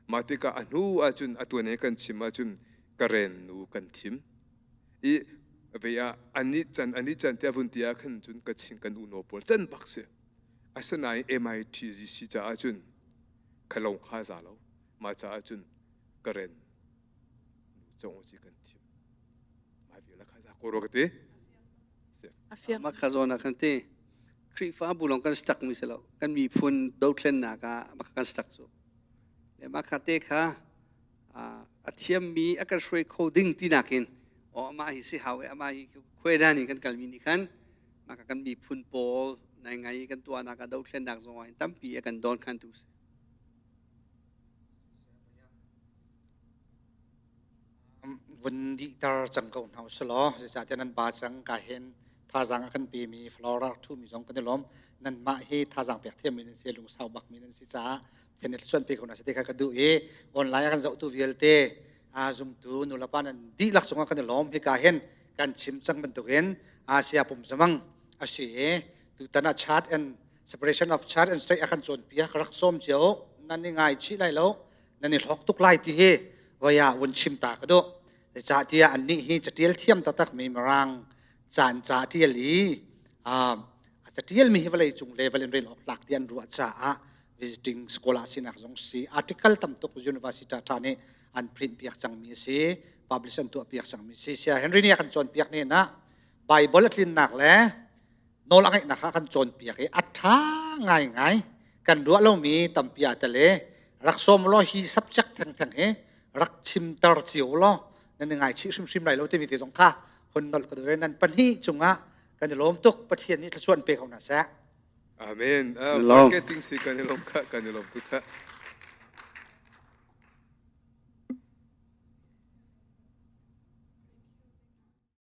Mah tikah a hnu ahcun a tuan he kan chim ahcun Karen nu kan thim. I vei ah anih can anih can tiah vun ti ah khan cun Kachin kan unau pawl can bak si. Asinain MITGC caah cun khalong kha za lo. Mah caah cun Karen nu cong ci kan thim. Mah vial kha za ko ro ka ti. Mah kha zawn ah khan ti Khrihfabu lawng kan stuck mi si lo. Kan miphun dothlennak ah mah kan stuck cu. Le mah kha te kha a thiammi a kan hruai kho ding ti nakin aw amah hi si hau e amah hi khuaidan in kan kalmi nih khan mah kha kan miphun pawl nai ngai kan tuahnak ah dothlennak zong ah hin tampi a kan dawn khan tu si. Vun dihter cang ko hna usih zeicahtiah nan ba cang ka hin thazaang a kan pemi Flora thumi zong kan i lawm. Nanmah hi thazaang pek thiammi nan si, lungsau bakmi nan si caah Pathian nih thluachuah pe ko hna seh ti kha ka duh i online a kan zohtu vialte zumtu nulepa nan dihlak cungah kan i lawm. Hika hin kan chim cang bantukin Asia pum zamang a si i tutan ah church and separation of church and state a kan cawnpiak rak sawm cio nan i ngaichih lai lo nan i hlawk tuk lai ti hi voi ah vun chim ta ka duh. Zeicahtiah annih hi catial thiam taktakmi Mirang caan ca tial i a catialmi hi vawlei cung level in rel awk tlak ti an ruah caah visiting scholar sinak zong si article tam tuk university tha nih an print piak cangmi a si publish an tuah piak cangmi si sia Henry nih a kan cawnpiak ni na Bible a tlinnak le nawl a ngeihnak kha kan cawnpiak i a ṭha ngaingai kan ruah lomi tampi aa tel i rak sawm law hi subject thengtheng hi rak chimter cio law nan i ngaichih hrimhrim lai lo timi te zong kha hun nolh ka duh nan pahnih cungah kan i lawm tuk Pathian nih thluachuah in pe ko hna seh. Amen. Marketing si kan i lawm kha kan i lawm tuk kha.